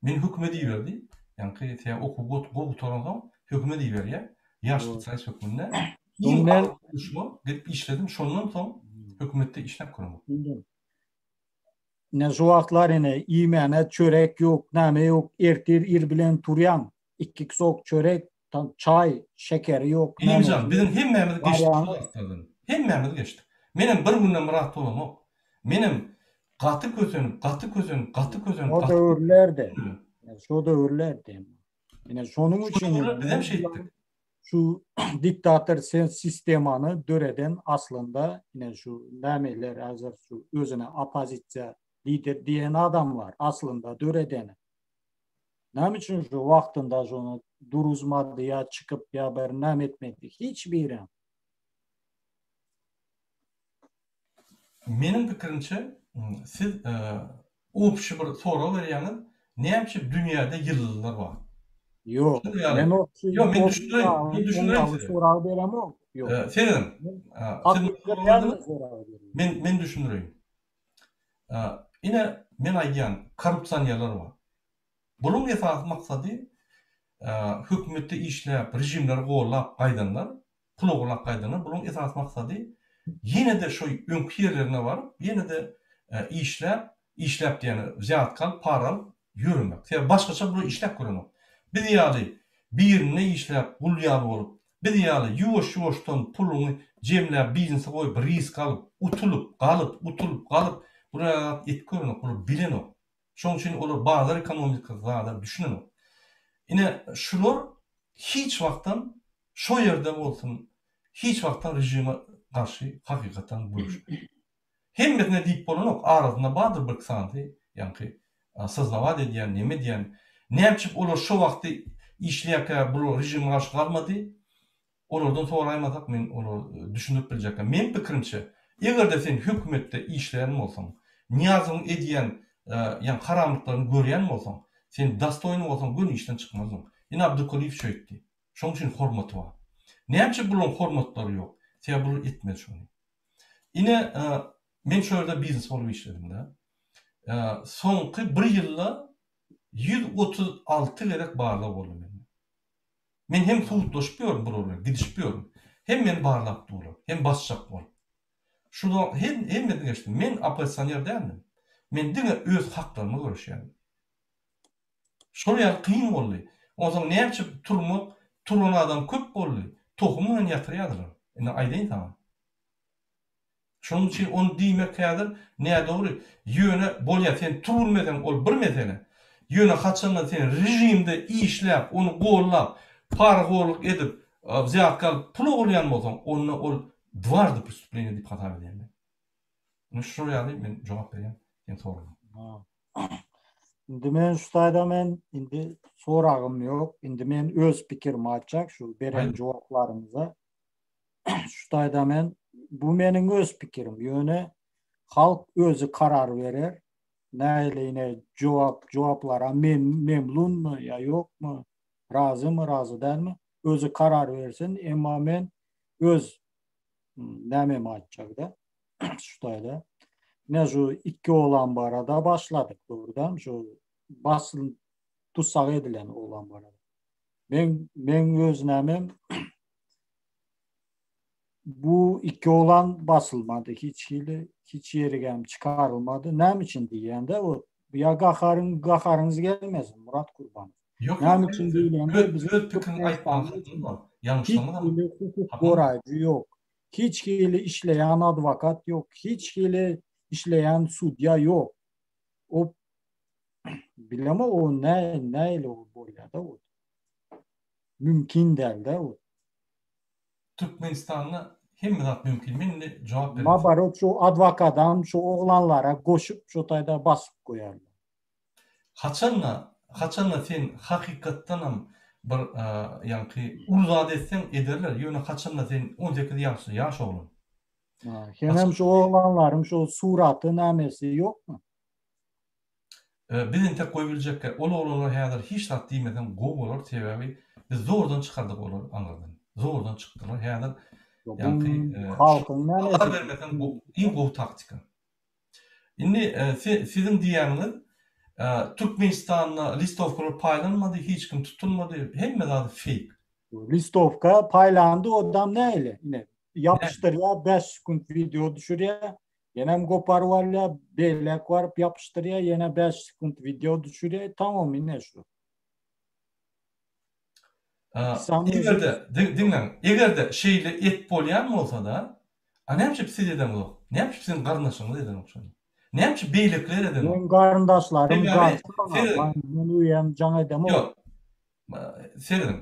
Meni hökümet iberdi. Ýaňky sen okuw gowy gutaransoň hökümet iberýär. Ýaş spesialist hökmünde. Iň agyr gurluşyga gelip işledim. Şondan soň hökümetde işläp göremok. Ine şu wagtlar ine iýmäne çörek ýok, name ýok, ertir ir bilen turýaň, ikki kusok çörek, çaý, şekeri ýok. Ilimjan, biziň hemmämiz geçdik şu zatlardan. Hemmämiz geçdik. Menem bir günden myrat bolamok. Menem gaty kösenip, gaty kösenip, gaty kösenip, O döwürlerde. Şo döwürlerde. Ine şonuň üçin bizem şeýtdik. Şu diktator sen sistemany döreden aslynda ine şu nämeler häzir şu özüne oppozisiýa lider diýen adamlar aslynda döredeni. Näme üçin şu wagtynda şony duruzmady ýa çykyp ýa bir näme etmedi hiç biri. Meniň pikirimçe siz Obşi bir sorag berýäňiz, näme üçin dünýäde ýyldyzlar bar? Ýok. Men obşi Ýok, men düşündireýin, men düşündireýin size. Sorag beremok. Ýok. Serediň. Men men düşündireýin. Ine, men aýdýan, korrupsionerler bar. Bularyň esasy maksady hökümetde işläp, režimleri gollap gaýdanlar, pul ogurlap gaýdanlar, bularyň esasy maksady ýene-de şo öňki ýerlerine baryp, ýene-de işläp, işläp diýýän, wzýatka alyp, para alyp ýöremek. Sebäbi başgaça bular işläp görenok. Biz ýaly birinde işläp, gul ýaly bolup, biz ýaly ýuwaş-ýuwaşdan puluňy jemläp, biznese goýup, risk alyp, utulyp, galyp, utulyp, galyp, bular ýaly zat edip görenok, bular bilenok. Şonuň üçin olar bazar ekonomikasy zada düşünenok. Ine şular hiç wagtam şo ýerde bolsun hiç wagtam režime garşy hakykatdan göreşmez. Hemmesine diýip bolanok arasynda bardyr birki sanysy ýaňky soznawat edýän neme edýän. Nämçip olar şo wagty işleýärkä bular režime garşy galmady. Olardan soraýmasak men olara düşündirip biljekkä. Meň pikirimçe, eger-de sen hökümetde işleýän bolsaň, Nyýazowyň edýän ýa haramlyklaryny görýän bolsaň, sen dostoýny bolsaň göni işden çykmazdyň. Ine Abdykulyýew şeýtdi. Şoň üçin hormaty bar. Näme üçin bularyň hormatlary ýok? Sebäbi bular etmedi şony. Ine men şo ýerde biznes bolup işledim-de. Soňky bir ýylda 136 gezek barlag boldy mende. Men hem sudlaşyp ýörün bular bilen, gidişip ýörün. Hem meni barlap durlar, hem basjak bolup. Şular hem hemmesini geçdim. Men oppozisioner däldim. Men diňe öz haklaryma göreşýärdim. Şol ýaly kyn boldy. Onsoň näçe turmak, turan adam köp boldy. Tohumy bilen ýatyrýardylar. Indi aýdaýyn saňa. Şonuň üçin ony diýmek häzir nädogry. Ýöne bolýar sen turubilmeseň ol bir mesele. Ýöne haçanda sen režimde işläp ony gollap parahorluk edip wzýatka alyp pul ogurlaýan bolsaň onda ol dwaždy prestuplenýe diýip hasap edýän men. Ine şol ýaly men jogap berýän seň soragyňa. Indi men şu taýda men indi soragym ýok. Indi men öz pikirimi aýtjak şu beren jogaplaryňyza. Şu taýda men bu meniň öz pikirim. Ýöne halk özi karar berer. Nähili ine jogap jogaplara men memnunmy ýa ýokmy, razymy, razy dälmi özi karar bersin. Emma men öz nämemi aýtjakda şu taýda. Ine şu ikki oglan barada başladyk dogrudan şu basyn tussag edilen oglan barada. Men men öz nämem Bu iki oglan basylmady hiç hili, hiç ýerigem çykarylmady. Näme üçin diýende o ýa gaharyň gaharyňyz gelmesin Murat Kurbanow. Ýok, Näme üçin diýlende öz biziň öz pikiriňi aýtmaga Türkmenistanda hakyň bar. hiç Ýalňyşlamaly hili hukuk hakyň bar. goraýjy ýok. Hiç hili işleýän adwokat ýok. Hiç hili işleýän sudýa ýok. O bilemok o nähili bolýar-da o. Mümkin däl-dä o. Türkmenistanda hemme zat mümkin. Men indi jogap bereýin. Naborot şu adwokadam şu oglanlara goşup şo taýda basyp goýarlar. Haçanda, haçanda sen hakykatdanam bir ýaňky uly zat etseň ederler, ýöne haçanda sen 18 ýaşly ýaş oglan. Hemem şu oglanlaryň şu suraty namesi ýokmy? Biz entek goýubiljekkä ol oglanlar häzir hiç zat diýmeseň gowy bolar sebäbi biz zordan çykardyk olary aňyrdan. Zordan çykdylar häzir ýaňky halkyň nämesi azar bermeseň iň gowy taktika. Indi siziň diýýäniňiz Türkmenistanda listowkalar paýlanmady hiç kim tutulmady hemme zady feýk. Listowka paýlandy odam näile ine ýapyşdyrýar 5 sekunt wideo düşürýär Ýenem goparyp alýar, beýläk baryp ýapyşdyrýar, ýene bäş sekunt wideo düşürýär, tamam ine şu. Eger-de, diňläň, eger-de şeýle et bolýan bolsa-da, a näme üçin siz edeňzok? Näme üçin siziň garyndaşlaryňyz edenok şony? Näme üçin beýlekiler edenok? Meň garyndaşlarym garşy maňa, men öýem jaň edemok. Ýok, Serediň.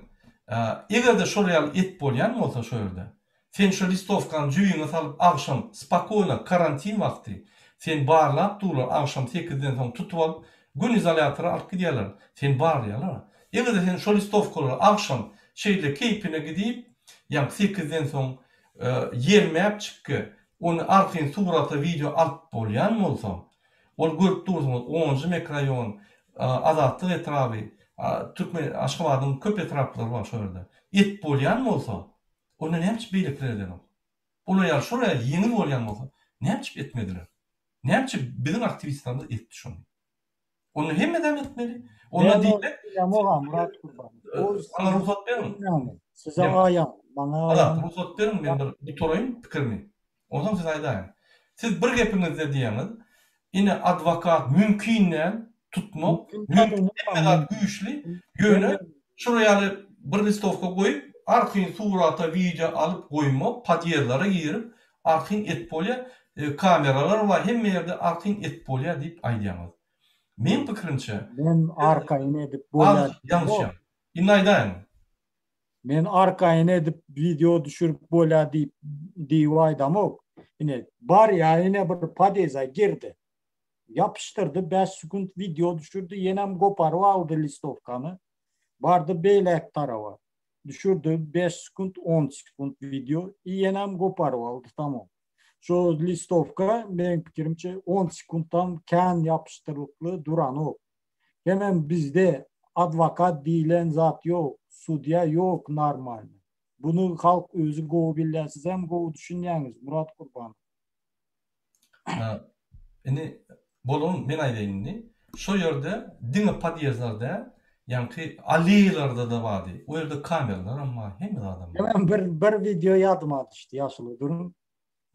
Eger-de şol ýaly et bolýan bolsa şo ýerde, sen şo listowkany jübiňe salyp agşam spokoýno karantin wagty seni barlap durlar agşam sekizden soň tutup alyp göni izolýatora alyp gidýärler seni barlaýarlar. Eger-de sen şo listowkalary agşam şeýle keýpine gidip ýaňky sekizden soň ýelmäp çikge ony arkaýyn surata wideo alyp bolýan bolsa Ol görüp dursuňyz, onunjy mikroraýon, Azatlyk etraby, Türkmen, Aşgabadyň köp etraplary bar şo ýerde. Et bolýan bolsa, onda näme üçin beýlekiler edenok? Olar ýaly şol ýaly ýeňil bolýan bolsa, näme üçin etmediler? Näme üçin biziň aktiwistlerimiz etdi şony? Onda hemmedem etmeli. Onda diýmek, Murat Gurban. Maňa rugsat beriň. Size aýan, maňa aýan. Rugsat beriň, men bir gutaraýyn pikirimi. Onsoň siz aýdaýyň. Siz bir gepiňizde diýýäňiz, ine adwokat mümkin däl tutmak, mümkin hemme zat güýçli, ýöne şular ýaly bir listowka goýup, arkaýyn surata, wideo alyp goýmak, podýezdlere girip, arkaýyn et bolýar, kameralar bar hemme ýerde arkaýyn et bolýar diýip aýdýaňyz. Meň pikirimçe, Men arkaýyn edip bolýar. Ýalňyşýaň. Indi aýdaýyň. Men arkaýyn edip wideo düşürip bolýa diýip diýip aýdamok. Ine barýa ine bir podýeza girdi. Ýapyşdyrdy 5 sekunt wideo düşürdi ýenem goparyp aldy listowkany. Bardy beýläk taraba. Düşürdi 5 sekunt 10 sekunt wideo i ýenem goparyp aldy tamam. Şo listowka meň pikirimçe 10 sekuntdan kän ýapyşdyrlykly duranok. Hemem bizde adwokat diýilen zat ýok, sudýa ýok normalny. Buny halk özi gowy bilýär, sizem gowy düşünýäňiz Murat Gurbanow. Indi bolany men aýdaýyn indi. Şo ýerde diňe podýezdler däl, ýaňky alleýalarda-da bardy. O ýerde kameralaram bar, hemme zadam bar. Hemem bir bir wideo ýadyma düşdi ýaşuly duruň.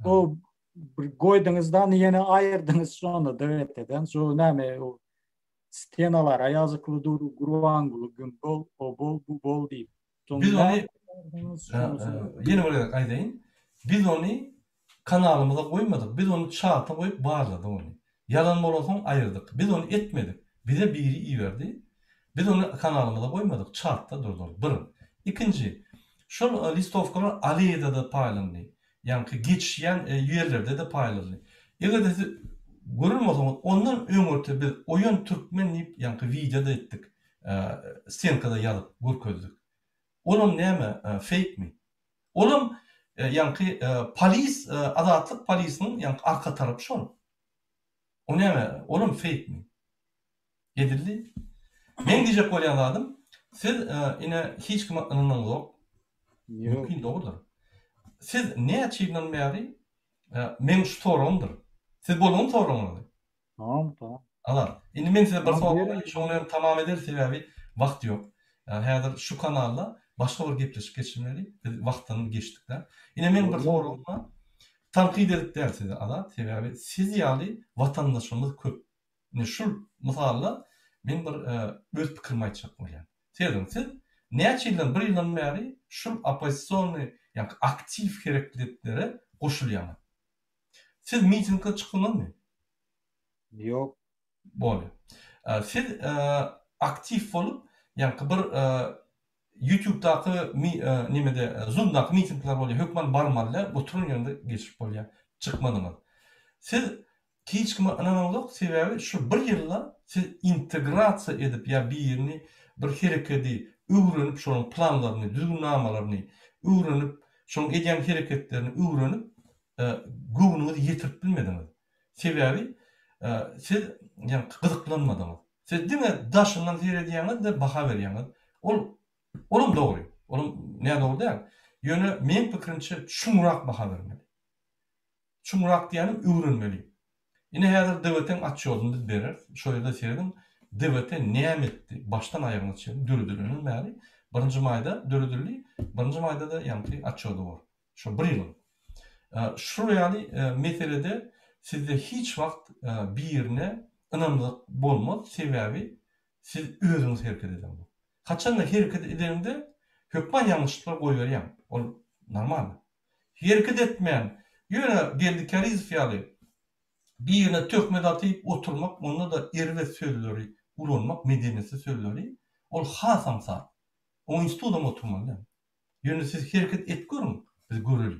O bir goýduňyzdan ýene aýyrdyňyz şony DWT-den. Şu näme o stenalara ýazykly dur Gurbanguly gün bol, o bol, bu bol diýip. Biz ony ýene bir gezek aýdaýyn. Biz ony kanalymyza goýmadyk. Biz ony çata goýup barladyk ony. Ýalan bolansoň aýyrdyk. Biz ony etmedik. Bize biri iberdi. Biz ony kanalymyza goýmadyk. Çatda durdy ol. Bir. Ikinji, şol listowkalar aleýada-da paýlandy. Ýaňky geçişýän ýerlerde-de paýlandy. Eger-de siz gören bolsaňyz, ondan öňürti biz Oýan türkmen diýip ýaňky wideo-da etdik. Stenkada ýazyp görkezdik. Olam näme, feýkmi? Olam ýaňky polis, Azatlyk polisiniň ýaňky arka tarapy şol. O näme, olam feýkmi? Edildi. Meň diýjek bolýan zadym, siz ine hiç kime ynanyňyzok. Mümkin dogrudyr. Siz näçe ýyldan bäri meň şu soragymdyr. Siz bolduňyzmy soragyňyzy? Tamam, tamam. Alar. Indi men size bir sorag berýin, şoňa hem tamam ederis, sebäbi wagt ýok. Häzir şu kanalda başga bir gepleşik geçirmeli. Biz wagtdan geçdik-de. Ine meň bir soragym bar. Tankyt edip däl sizi Azat, sebäbi siz ýaly watandaşlarymyz köp. Ine şul mysalda men bir öz pikirimi aýtjak bolýan. Serediň siz näçe ýyldan bir ýyldan bäri şul oppozisionnyý ýaňky aktiw herekletlere goşulýaňyz. Siz mitingde çykdyňyzmy? Ýok. Bolýa. Siz aktiw bolup ýaňky bir. Ýutubdaky nemede Zoomdaky mitingler bolýar, hökman barmaly däl, oturan ýeriňde geçirip bolýar. Çykmadyňyz. Siz hiç kime ynanaňzok, sebäbi şu bir ýylda siz integrasiýa edip ýa birini bir herekedi öwrenip şonuň planlaryny, düzgünnamalaryny öwrenip, şonuň edýän hereketlerini öwrenip göwnüňizi ýetirip bilmediňiz. Sebäbi siz ýaňky gyzyklanmadyňyz. Siz diňe daşyndan seredýäňiz-de baha berýäňiz. Ol olam dogry. Olam nädogry däl. Ýöne meň pikirimçe çuňrak baha bermeli. Çuňrak diýýänim öwrenmeli. Ine häzir DWT-iň otçýodyny biz bereris. Şo ýerde serediň DWT näme etdi başdan aýagyna çenli döredilenden bäri birinji maýda döredildi. Birinji maýda-da ýaňky otçýody bor. Şo bir ýylyň. Şul ýaly meselede sizde hiç wagt birine ynamlyk bolmaz, sebäbi siz özüňiz hereket edeňzok. Haçanda hereket edeniňde hökman ýalňyşlyklar goýberýäň, ol normalny. Hereket etmän, ýöne Geldi Kärizow ýaly birine töhmet atyp oturmak, onda-da erbet sözleri ulanmak, medeniýetsiz sözleri, ol has aňsat. Oň institudam oturmaly däl. Ýöne siz hereket edip görüň, biz göreli.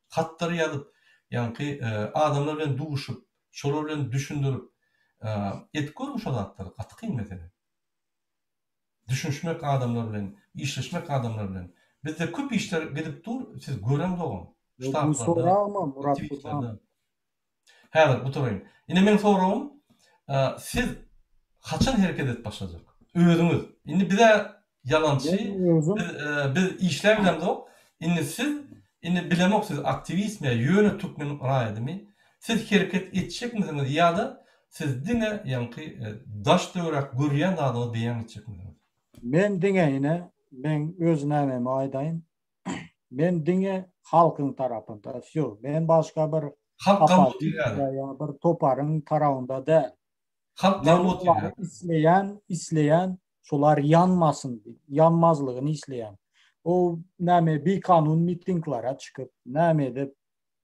Hatlary ýazyp, ýaňky adamlar bilen duşup, şolar bilen düşündirip, edip görüň şo zatlary, gaty kyn mesele. Düşünişmek adamlar bilen, işleşmek adamlar bilen. Bizde köp işler gidip dur, siz göreňzogam. Bu soragmy Murat Gurban? Häzir gutaraýyn. Ine meň soragym, siz haçan hereket edip başlajak? Özüňiz. Indi biz-ä ýalançy, biz biz işläbilemzok. Indi siz, indi bilemok siz aktiwistmi ýa ýöne türkmen raýadymy? Siz hereket etjekmisiňiz ýa-da siz diňe ýaňky daş-töwerek görýän zadyňyzy beýan etjekmisiňiz? Men diňe ine, meň öz nämemi aýdaýyn. Men diňe halkyň tarapynda, wsýo. Men başga bir Halk gam otyr häzir. Ýa bir toparyň tarabynda däl. Halk gam otyr häzir. Isleýän, isleýän şolar ýanmasyn diýip, ýanmazlygyny isleýän. O näme bikanun mitinglara çykyp, näme edip,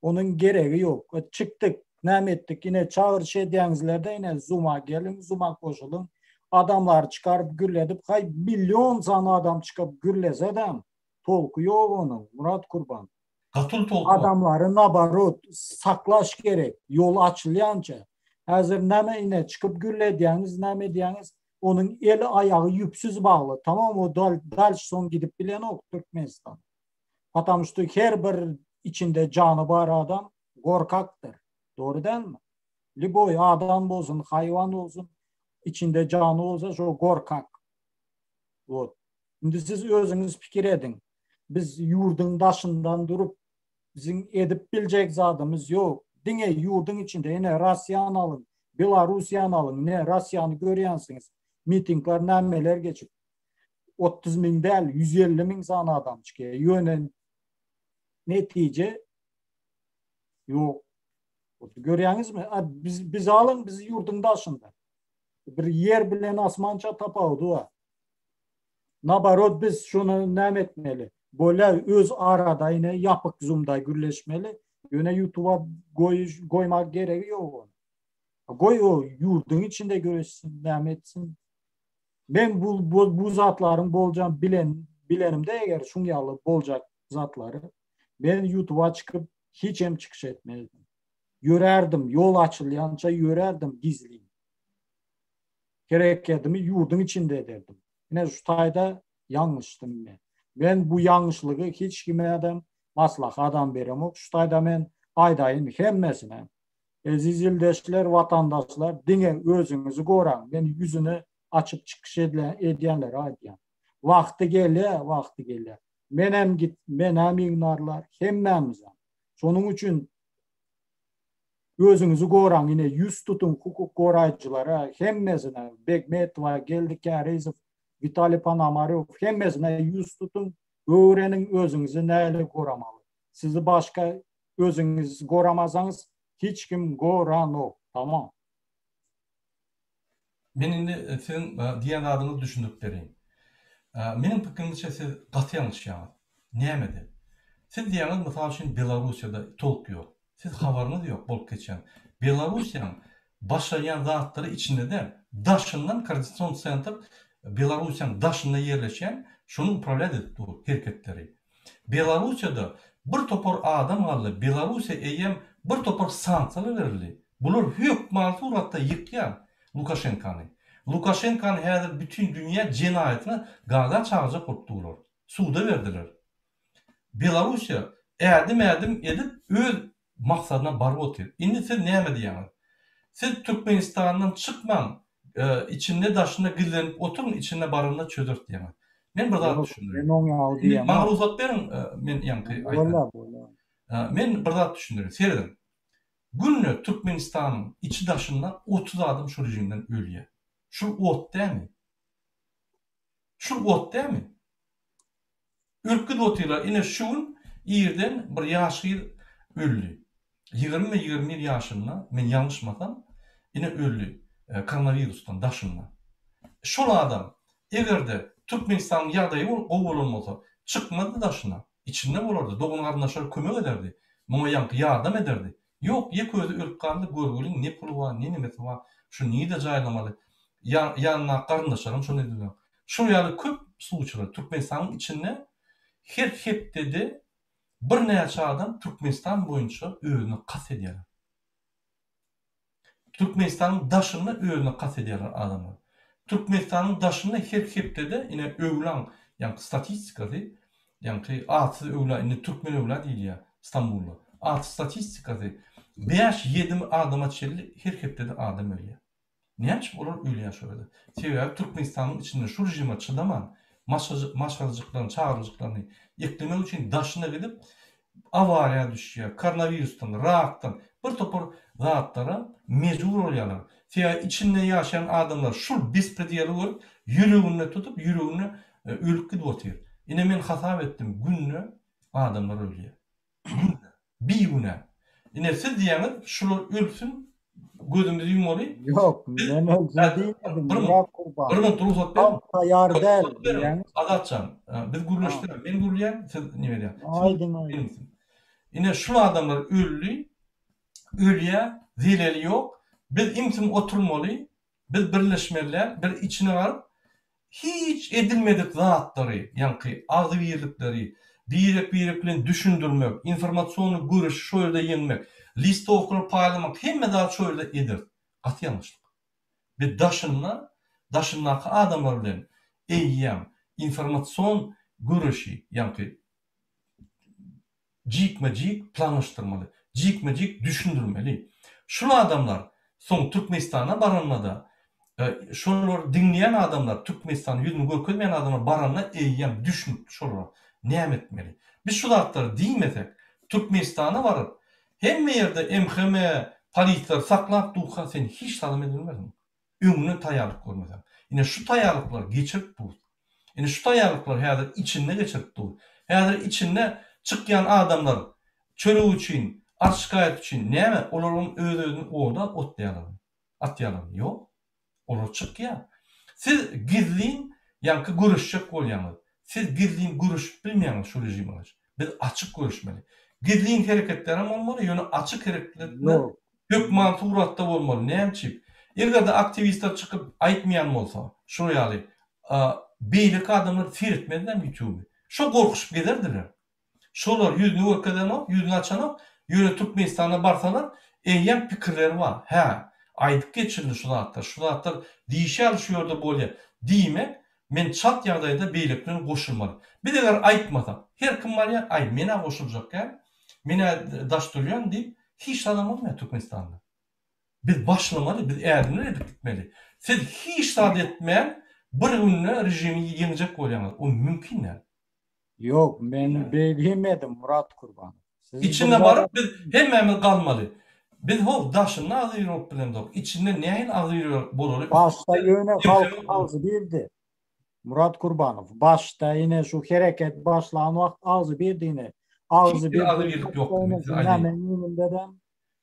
onuň geregi ýok. Çykdyk, näme etdik? Ine çagyryş edýäňizlerde ine zuma geliň, zuma goşulyň. Adamlary çykaryp gürledip, haý million sany adam çykyp gürlese-de, Tolky ýok onuň, Murat Kurban. Gaty uly tolky bar. Adamlary nabarot saklaş gerek, ýol açylýança. Häzir näme ine çykyp gürledýäňiz, näme edýäňiz, onuň eli aýagy ýüpsüz bagly, tamam o dalş soň gidip bilenok Türkmenistan. Patam şto her bir içinde jany bar adam gorkakdyr. Dogry dälmi? Lýuboý adam bolsun, haýwan bolsun, içinde jany bolsa şo gorkak. Wot. Indi siz özüňiz pikir ediň. Biz ýurduň daşyndan durup, biziň edip biljek zadymyz ýok. Diňe ýurduň içinde, ine Russiýany alyň, Belarussiýany alyň, ine Russiýany görýänsiňiz. Mitingler nämeler geçip. 30 müň däl, 150 müň sany adam çykýar. Ýöne netije ýok. Görýäňizmi? Biz biz alyň, biz ýurduň daşynda. Bir ýer bilen asmança tapawudy bar. Nabarot biz şony näme etmeli? Bolýa öz arada ine ýapyk zoomda gürleşmeli. Ýöne YouTube'a goýuş goýmak geregi ýok ony. Goý o ýurduň içinde göreşsin, näme etsin. Men bu bu, bu zatlaryň boljan bilen bilenimde eger şuň ýaly boljak zatlary men YouTube'a çykyp hiç hem çykyş etmezdim. Ýörärdim, ýol açylýança ýörärdim gizlin. Herekedimi ýurduň içinde ederdim. Ine şu taýda ýalňyşdym men. Men bu ýalňyşlygy hiç kime-de maslahatam beremok. Şu taýda men aýdaýyn hemmesine. Eziz ildeşler, watandaşlar diňe özüňizi goraň. Men ýüzüni açyp çykyş edýänlere aýdýan. Wagty gelýär, wagty gelýär. Menem git, menem ýygnarlar, hemmämizem. Şonuň üçin Özüňizi goraň ine ýüz tutuň hukuk goraýjylara hemmesine Begmetowa Geldi Kärizow Witaliý Ponomarýow hemmesine ýüz tutuň öwreniň özüňizi näle goramaly sizi başga özüňiz goramasaňyz hiç kim goranok tamam. Men indi siziň diýen zadyňyzy düşündirip bereýin. Meniň pikirimçe siz gaty ýalňyşýaňyz. Nämede? Siz diýýäňiz mysal üçin Belarussiýada tolk ýok. Siz habaryňyz ýok bolup geçýän. Belarussiýaň başarýan zatlary içinde däl, daşyndan koordinasion sentr Belarussiýaň daşynda ýerleşýän. Şony uprawlýat edip dur hereketleri. Belarussiýada bir topar adam galdy. Belarussiýa eýýäm bir topar sanksiýalar berildi. Bular hökmany suratda ýykýar Lukaşenkany. Lukaşenkany häzir bütin dünýä jenaýatyna Gaaga çagyrjak bolup durlar. Suda berdiler. Belarussiýa ädim-ädim edip öz maksadyna baryp otyr. Indi siz näme diýýäňiz? Siz Türkmenistandan çykmaň, içinde daşynda gizlenip oturyň, içinde baranda çözeris diýýäňiz. Men bir zat düşündireýin. Men oň ýaly diýemok. Maňa rugsat beriň, men ýaňky aýdan. Bolýar, bolýar. Men bir zat düşündireýin. Serediň. Günde Türkmenistanyň içi daşynda 30 adam şu režimden ölýär. Şul ot dälmi? Şul ot dälmi? Ürküzip otyrlar. Ine şu gün irden bir ýaş gyz öldi. Ýigrimi we 21 ýaşynda, men ýalňyşmasam, ine öldi koronawirusdan daşynda. Şol adam eger-de Türkmenistanyň ýagdaýy gowy bolan bolsa, çykmazdy daşyna. Içinde bolardy, dogan-garyndaşlary kömek ederdi. Muňa ýaňky ýardam ederdi. Ýok, ýeke özi ölüp galdy, görgüliň ne puly bar, ne nemesi bar, şuny nirde jaýlamaly? Ýanyndaky garyndaşlaram şony edilýär. Şol ýaly köp sluçalar Türkmenistanyň içinde her hepdede birnäçe adam Türkmenistan boýunça özüne kast edýärler. Türkmenistanyň daşynda özüne kast edýärler adamlar. Türkmenistanyň daşynda her hepdede ine öwlaň ýaňky statistikasy ýaňky atsyz öwla indi türkmen öwla diýilýär Stambulda. Atsyz statistikasy bäş-ýedi adama çenli her hepdede adam ölýär. Näme üçin olar ölýär şo ýerde? Sebäbi Türkmenistanyň içinde şu režime çydaman, maşgalajyklaryny, çagajyklaryny eklemek üçin daşyna gidip awariýa düşýär, koronawirusdan, rakdan, bir topar zatlara mejbur bolýarlar. Sebäbi içinde ýaşaýan adamlar şul bespredeli görüp, ýüreginde tutup, ýüreginde ölüp gidip otyr. Ine men hasap etdim, günde adamlar ölýär. Günde. Bigünä. Ine siz diýýäňiz şular ölsün gözümizi ýumaly. Ýok, men ölsün diýmedim. Bir minut, bir minut rugsat beriň. Halk taýýar däl diýýäňiz. Azatjan, biz gürleşdik. Men gürleýän, siz neme edýäňiz? Aýdyň, aýdyň. Ine şul adamlar öldi. Ölýär, zeleli ýok. Biz ümsüm oturmaly. Biz birleşmeli däl, bir içine baryp hiç edilmedik zatlary, ýaňky agzybirlikleri birek-birek bilen düşündirmek, informasiony göreşi şo ýerde ýeňmek, listowkalary paýlamak hemme zady şo ýerde ederis. Gaty ýalňyşlyk. Biz daşynda, daşyndaky adamlar bilen eýýäm informasion göreşi, ýaňky jikme-jik planlaşdyrmaly, jikme-jik düşündirmeli. Şul adamlar soň Türkmenistana baranda-da, şolary diňleýän adamlar, Türkmenistana ýüzüni görkezmeýän adamlar baranda eýýäm düşnükli şolara näme etmeli. Biz şu zatlary diýmesek, Türkmenistana baryp, hemme ýerde MHM, polisler saklap durka sen hiç zadam edilmersiň. Öňünden taýýarlyk görmeseň. Ine şu taýýarlyklary geçirip dur. Ine şu taýýarlyklary häzir içinde geçirip dur. Häzir içinde çykýan adamlar çörek üçin, arz-şikaýat üçin näme, olaram öz-özüni oda otlaýarlarmy? Atýarlarmy? Ýok. Olar çykýar. Siz gizlin ýaňky göreşjek bolýaňyz. Siz gizlin göreşip bilmeýäňiz şu režime garşy. Biz açyk göreşmeli. Gizlin hereketlerem bolmaly, ýöne açyk hereketler Hökman suratda bolmaly näme üçin? Egerde aktiwistler çykyp aýtmaýan bolsa şular ýaly beýleki adamlar seretmezlermi ýutuby? Şo gorkuşyp gezerdiler. Şolar ýüzüni görkezenok, ýüzüni açanok, ýöne Türkmenistana barsalar eýýäm pikirleri bar. Hä, aýdyp geçildi şu zatlar, şu zatlar diýşi ýaly şu ýerde bolýar. Diýmek, men çalt ýagdaýda beýleki bilen goşulmaly. Biz eger aýtmasak, her kim barýar, aý men-ä goşuljak däl, men-ä daş durýan diýip, Hiç zadam bolmaýar Türkmenistanda. Biz başlamaly, biz ädimler edip gitmeli. Siz hiç zat etmän bir günde režimi ýeňjek bolýaňyz. O mümkin däl. Ýok, men beý diýmedim Murat Kurbanow. Siz Içinde baryp biz hemmämiz galmaly. Biz how daşynda agzybir bolup bilemzok. Içinde nähili agzybir bolaly? Başda ýöne halk agzybirdi. Murat Kurbanow, Başda ine şu hereket başlan wagt agzybirdi ine. Agzybir agzybirlik ýokdy men size aýdaýyn.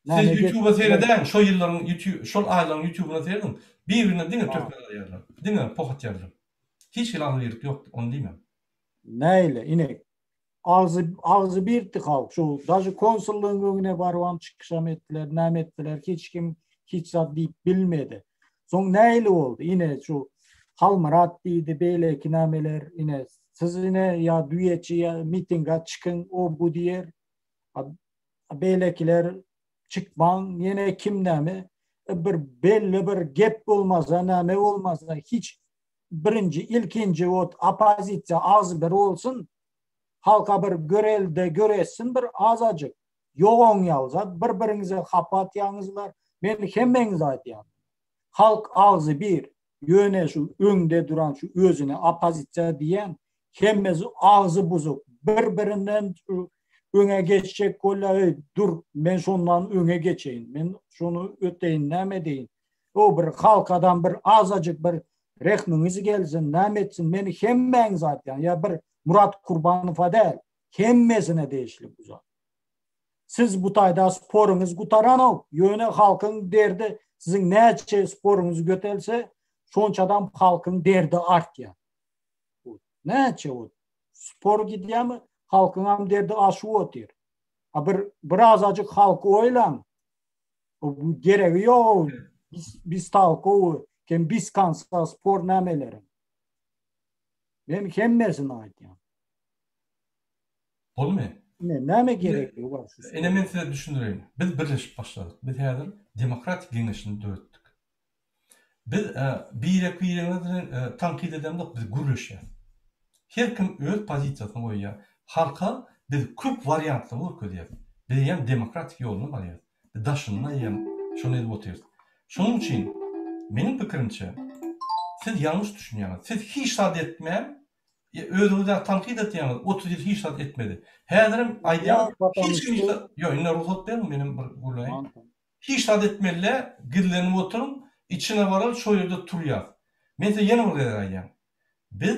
Siz ýutuba seredäň şo ýyllaryň ýutu şol aýlaryň ýutubuna serediň bir birine diňe töhmet atýarlar diňe poh atýarlar hiç hili agzybirlik ýokdy ony diýmäň. Näile ine Agzy agzy birdi halk şu daže konsullygyň öňüne barybam çykyşam etdiler näme etdiler hiç kim hiç zat diýip bilmedi. Soň nähili boldy ine şu Halmyrat diýdi beýleki nämeler ine. Siz ine ýa düýeçi ýa mitinga çykyň o bu diýer. Beýlekiler çykmaň ýene kim näme bir belli bir gep bolmasa näme bolmasa hiç birinji ilkinji ot oppozisiýa agzybir bolsun halka bir görelde göretsin bir azajyk ýok oň ýaly zat bir biriňize hapa atýaňyzlar men hemmeňize aýdýan halk agzybir ýöne şu öňde duran şu özüne oppozisiýa diýen hemmesi agzy buzuk bir birinden şu öňe geçjek bolýar eý dur men şondan öňe geçeýin men şony öteýin näme edeýin o bir halkadan bir azajyk bir rehmiňiz gelsin näme etsin men hemmäňize aýtýan ýa bir Murat Kurbanowa däl hemmesine degişli bu zat. Siz bu taýda sporuňyz gutaranok, ýöne halkyň derdi siziň näçe sporuňyz götelse, şonçadam halkyň derdi artýar. Näçe o spor gidýärmi, halkyňam derdi aşyp otyr. A bir birazajyk halky oýlaň. Bu geregi ýok. Biz biz talkowy, kem biz kansa spor nämeleriň. Men hemmesini aýdýan. Bolmy? Ne, näme gerek bar şu? Ine men size düşündireýin. Biz birleşip başladyk. Biz häzir Demokratik geňeşini döretdik. Biz birek birimiz bilen tankyt edemzok, biz gürleşýäs. Her kim öz pozisiýasyny goýýar. Halka biz köp wariantlary görkezýäs. Biz eýýäm demokratik ýoluna barýas. Biz daşynda eýýäm şony edip otyrys. Şonuň üçin meniň pikirimçe siz ýalňyş düşünýäňiz. Siz hiç zat etmän Özüňiz-ä tankyt etýäňiz, 30 ýyl hiç zat etmedi. Häzirem aýdýaňyz, hiç kim hiç zat, ýok, indi rugsat beriň, menem bir gürläýin. Hiç zat etmeli-dä, gizlenip oturyň, içine baraly şo ýerde turýas. Men size ýene bir gezek aýdýan. Biz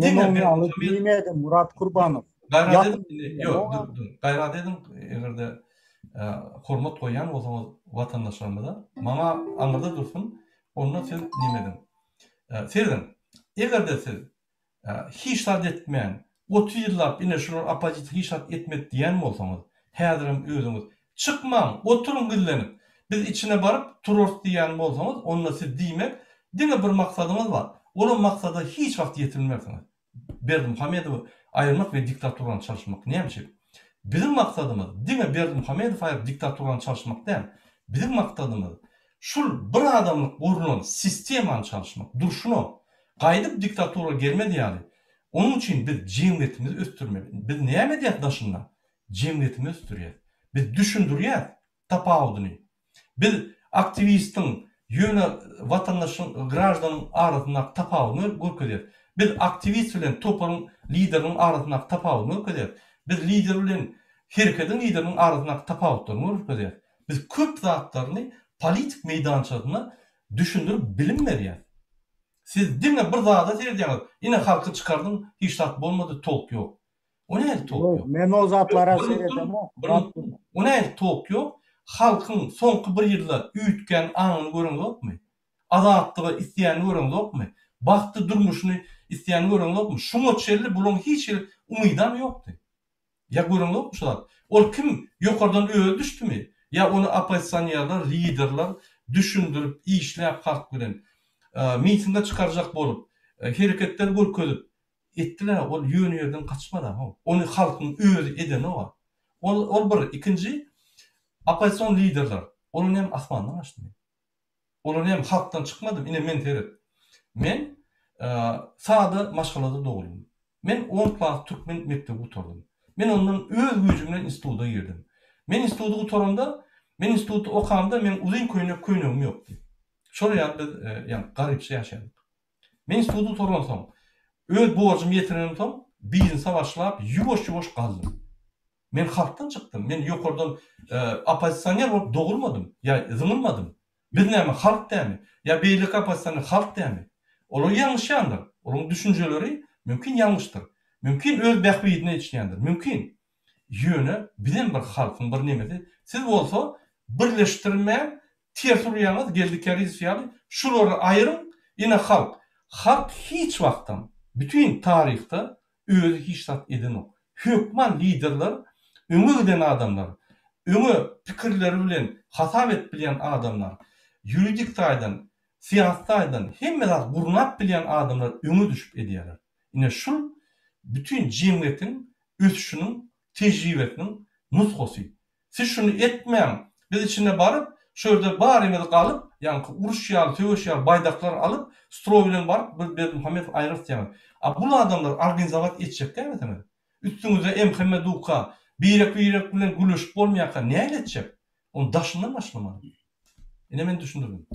diňe Berdimuhamedow Murat Kurbanow. Gaýrat ediň, indi, ýok, dur, dur. Gaýrat ediň, eger-de hormat goýýan bolsaňyz watandaşlarymyza, maňa aňyrda dursun, onda siz neme ediň. Serediň, eger-de siz hiç zat etmän, 30 ýyllap ine şular oppozisiýa hiç zat etmedi diýen bolsaňyz, häzirem özüňiz çykmaň, oturyň gizlenip, biz içine baryp turarys diýýän bolsaňyz, onda siz diýmek diňe bir maksadyňyz bar, olam maksada hiç wagt ýetilmersiňiz. Berdimuhamedowy aýyrmak we diktaturany çalyşmak. Näme üçin? Biziň maksadymyz diňe Berdimuhamedowy aýryp diktaturany çalyşmak däl. Biziň maksadymyz şul bir adamlyk gurlan sistemany çalyşmak, durşuna gaýdyp diktatura gelmez ýaly. Onuň üçin biz jemgyýetimizi ösdürmeli. Biz näme edýäs daşynda? Jemgyýetimizi ösdürýäs. Biz düşündirýäs tapawudyny. Biz aktiwistiň, ýöne watandaşyň, graždanyň arasyndaky tapawudyny görkezýäs. Biz aktiwist bilen toparyň lideriniň arasyndaky tapawudyny görkezýäs. Biz lider bilen hereketiň lideriniň arasyndaky tapawutlaryny görkezýäs. Biz köp zatlaryny politik meýdançasynda düşündirip bilim berýäs. Siz diňe bir zada seredýäňiz, ine halky çykardyň, hiç zat bolmady, tolk ýok. O nähili tok ýok? Men o zatlara seredemok. O nähili tok ýok? Halkyň soňky bir ýylda üýtgän aňyny göreňzokmy? Azatlygy isleýänini göreňzokmy? Bagtly durmuşyny isleýänini göreňzokmy? Şuňa çenli bularyň hiç hili umydam ýokdy. Ýa göreňzokmy şu zat? Ol kim? Ýokardan özi düşdümi? Ýa ony oppozisionerler, liderler düşündirip, işläp halk bilen, mitinge çykarjak bolup, hereketler görkezip, Etdiler ol ýöne ýerden gaçmada how. Ony halkyň özi edenoga. Ol ol bir ikinji oppozision liderler olar näme asmandan gaçdymy. Olar näme halkdan çykmadymy ine men seret. Men sada maşgalada doguldym. Men on klas türkmen mekdebi gutardym. Men ondan öz güýjüm bilen instituda girdim. Men institudy gutaramda men institutda okamda meň uzyn köýnek köýnegim ýokdy. Şol ýaly biz ýa garypça ýaşaýardyk. Men instituty gutaransoň, öz borjumy ýetirenimsoň, biznese başlap, ýuwaş-ýuwaş galdym. Men halkdan çykdym. Men ýokardan oppozisioner bolup dogulmadym ýa zyňylmadym. Biz näme, halk dälmi? Ýa beýleki oppozisioner halk dälmi? Olar ýalňyşýandyr. Olaryň düşünjeleri mümkin ýalňyşdyr. Mümkin öz bähbidine işleýändir. Mümkin. Ýöne bizem bir halkyň bir nemesi. Siz bolsa birleşdirmän Ters urýaňyz Geldi Kärizow ýaly şulary aýyryň ine halk halk hiç wagtam bütin taryhda özi hiç zat edenok hökman liderler öňe giden adamlar öňe pikirleri bilen hasap edip bilýän adamlar ýuridik taýdan syýasy taýdan hemme zat gurnap bilýän adamlar öňe düşüp edýärler ine şul. bütin jemgyýetiň ösüşiniň tejribesiniň nusgasy. Siz şuny etmäň, biz içine baryp, şu ýerde barymyz galyp, ýaňky uruş ýaly, söweş ýaly baýdaklar alyp, stroý bilen baryp, biz Berdimuhamedowy aýyrarys diýýäňiz. A bul adamlar organizowat etjek dälmisiňiz? Üstüňize MHM duka, birek-birek bilen gürleşip bolmaýarka nähili etjek? Ony daşyndan başlamaly. Ine men düşündirdim.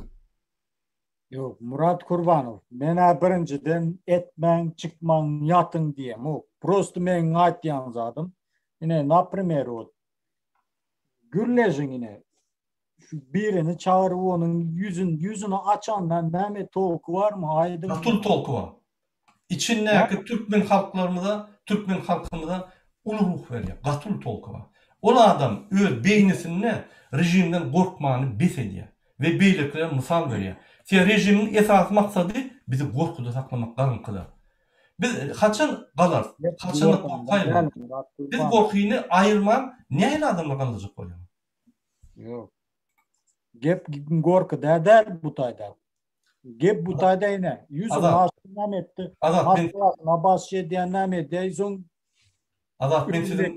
Ýok, Murat Kurbanow, men-ä birinjiden etmäň, çykmaň, ýatyň diýemok. Prosto meň aýtýan zadym, ine, naprimer, wot, gürleşiň ine, şu birini çagyryp onuň ýüzün, ýüzüni açandan näme tolky barmy, aýdyň. Gaty tolky bar. Içindäki türkmen halklarymyza, türkmen halkymyza uly ruh berýär. Gaty uly tolky bar. Ol adam öz beýnisinde režimden gorkmany bes edýär we beýlekilere mysal berýär. Sebäbi režimiň esasy maksady bizi gorkuda saklamak, garaňkyda. Biz haçan galarys? Haçanda gorky aýrylar. Biz gorkyny aýyrman nähili adamlar galdyrjak bolýaňyz? Ýok. Gep gorky däl bu taýda. Gep bu taýda ine. Ýüzüni açdy näme etdi? Azat men Maşgalasyna basyş edýän näme edýär? Soň Azat men siziň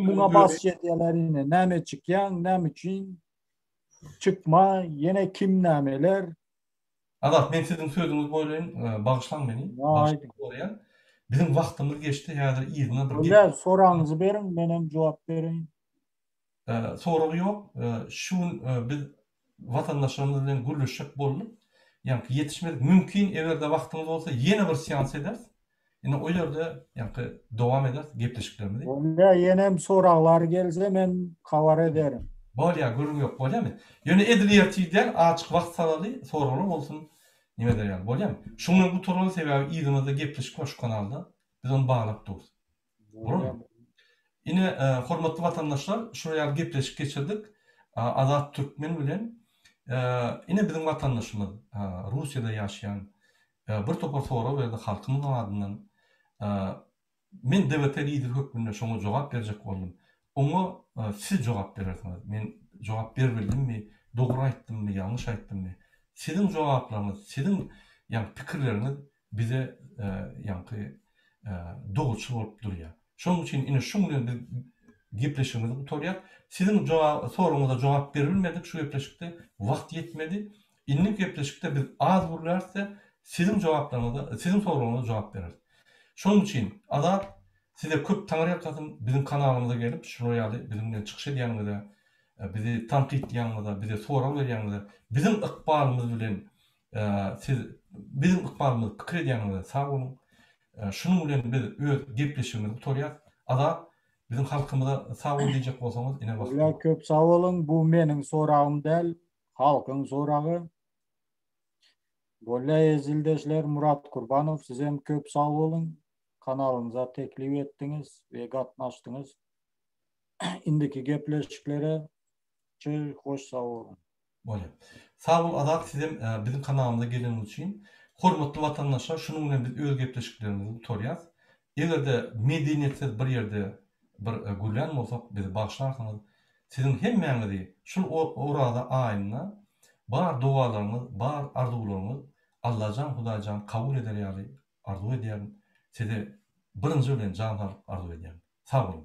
muňa basyş edýärler ine. Näme çykýaň, näme üçin? Çykma, ýene kim nämeler? Azat men siziň sözüňizi boýlaýyn, bagyşlaň meni. Bagyşlaň. Biziň wagtymyz geçdi, häzir yzyna bir Bolýar, soragyňyzy beriň, menem jogap bereýin. Sorag ýok. Şu gün biz watandaşlarymyz bilen gürleşjek bolduk. Ýaňky ýetişmedik. Mümkin eger-de wagtyňyz bolsa ýene bir seans ederis. Ine o ýerde ýaňky dowam ederis gepleşiklerimizi. Bolýar, ýenem soraglar gelse men habar ederin. Bolýar, gürrüň ýok, bolýarmy? Ýöne edil ertir däl, azajyk wagt salaly, soraglar bolsun, neme eder ýaly, bolýarmy? Şuň bilen gutaraly, sebäbi yzymyzda gepleşik bar şu kanalda. Biz ony baglap durus. Bolarmy? Ine, hormatly watandaşlar, şular ýaly gepleşik geçirdik. Azat Türkmen bilen. Ine biziň watandaşymyz, Russiýada ýaşaýan, bir topar sorag berdi halkymyzyň adyndan. Men DWT lideri hökmünde şoňa jogap berjek boldum. Oňa siz jogap berersiňiz. Men jogap beribildimmi, dogry aýtdymmy, ýalňyş aýtdymmy? Siziň jogaplaryňyz, siziň ýagny pikirleriňiz bize ýaňky dogruçyl bolup durýar. Şonuň üçin ine şuň bilen biz gepleşigimizi gutarýas. Siziň soragyňyza jogap beribilmedik şu gepleşikde, wagt ýetmedi. Indiki gepleşikde biz az gürläris-de, siziň jogaplaryňyza, siziň soragyňyza jogap bereris. Şonuň üçin Azat, size köp taňryýalkasyn biziň kanalymyza gelip şular ýaly biziň bilen çykyş edýäniňize, bizi tankytlaýanyňyza, bize sorag berýäniňize, biziň ykbalymyz bilen Siz biziň ykbalymyzy pikir edýäniňize sag boluň. Şunuň bilen biz öz gepleşigimizi gutarýas. Azat, biziň halkymyza sag bol diýjek bolsaňyz, ine wagt. Ola köp sag boluň. Bu meniň soragym däl, halkyň soragy. Bolýa eziz ildeşler, Murat Kurbanow sizem köp sag boluň. Kanalyňyza teklip etdiňiz we gatnaşdyňyz. Indiki gepleşiklere çy hoş sag boluň. Bolýar. Sag bol Azat sizem biziň kanalymyza geleniňiz üçin. Hormatly watandaşlar şunuň bilen biz öz gepleşiklerimizi gutarýas. Egerde medeniýetsiz bir ýerde bir gürlän bolsak bizi bagyşlarsyňyz. Siziň hemmäňizi şul oraza aýynda bar dogalaryňyz bar arzuwlaryňyz Allajan Hudaýjan kabul eder ýaly arzuw edýärin. Size birinji bilen jan saglyk arzuw edýärin. Sag boluň.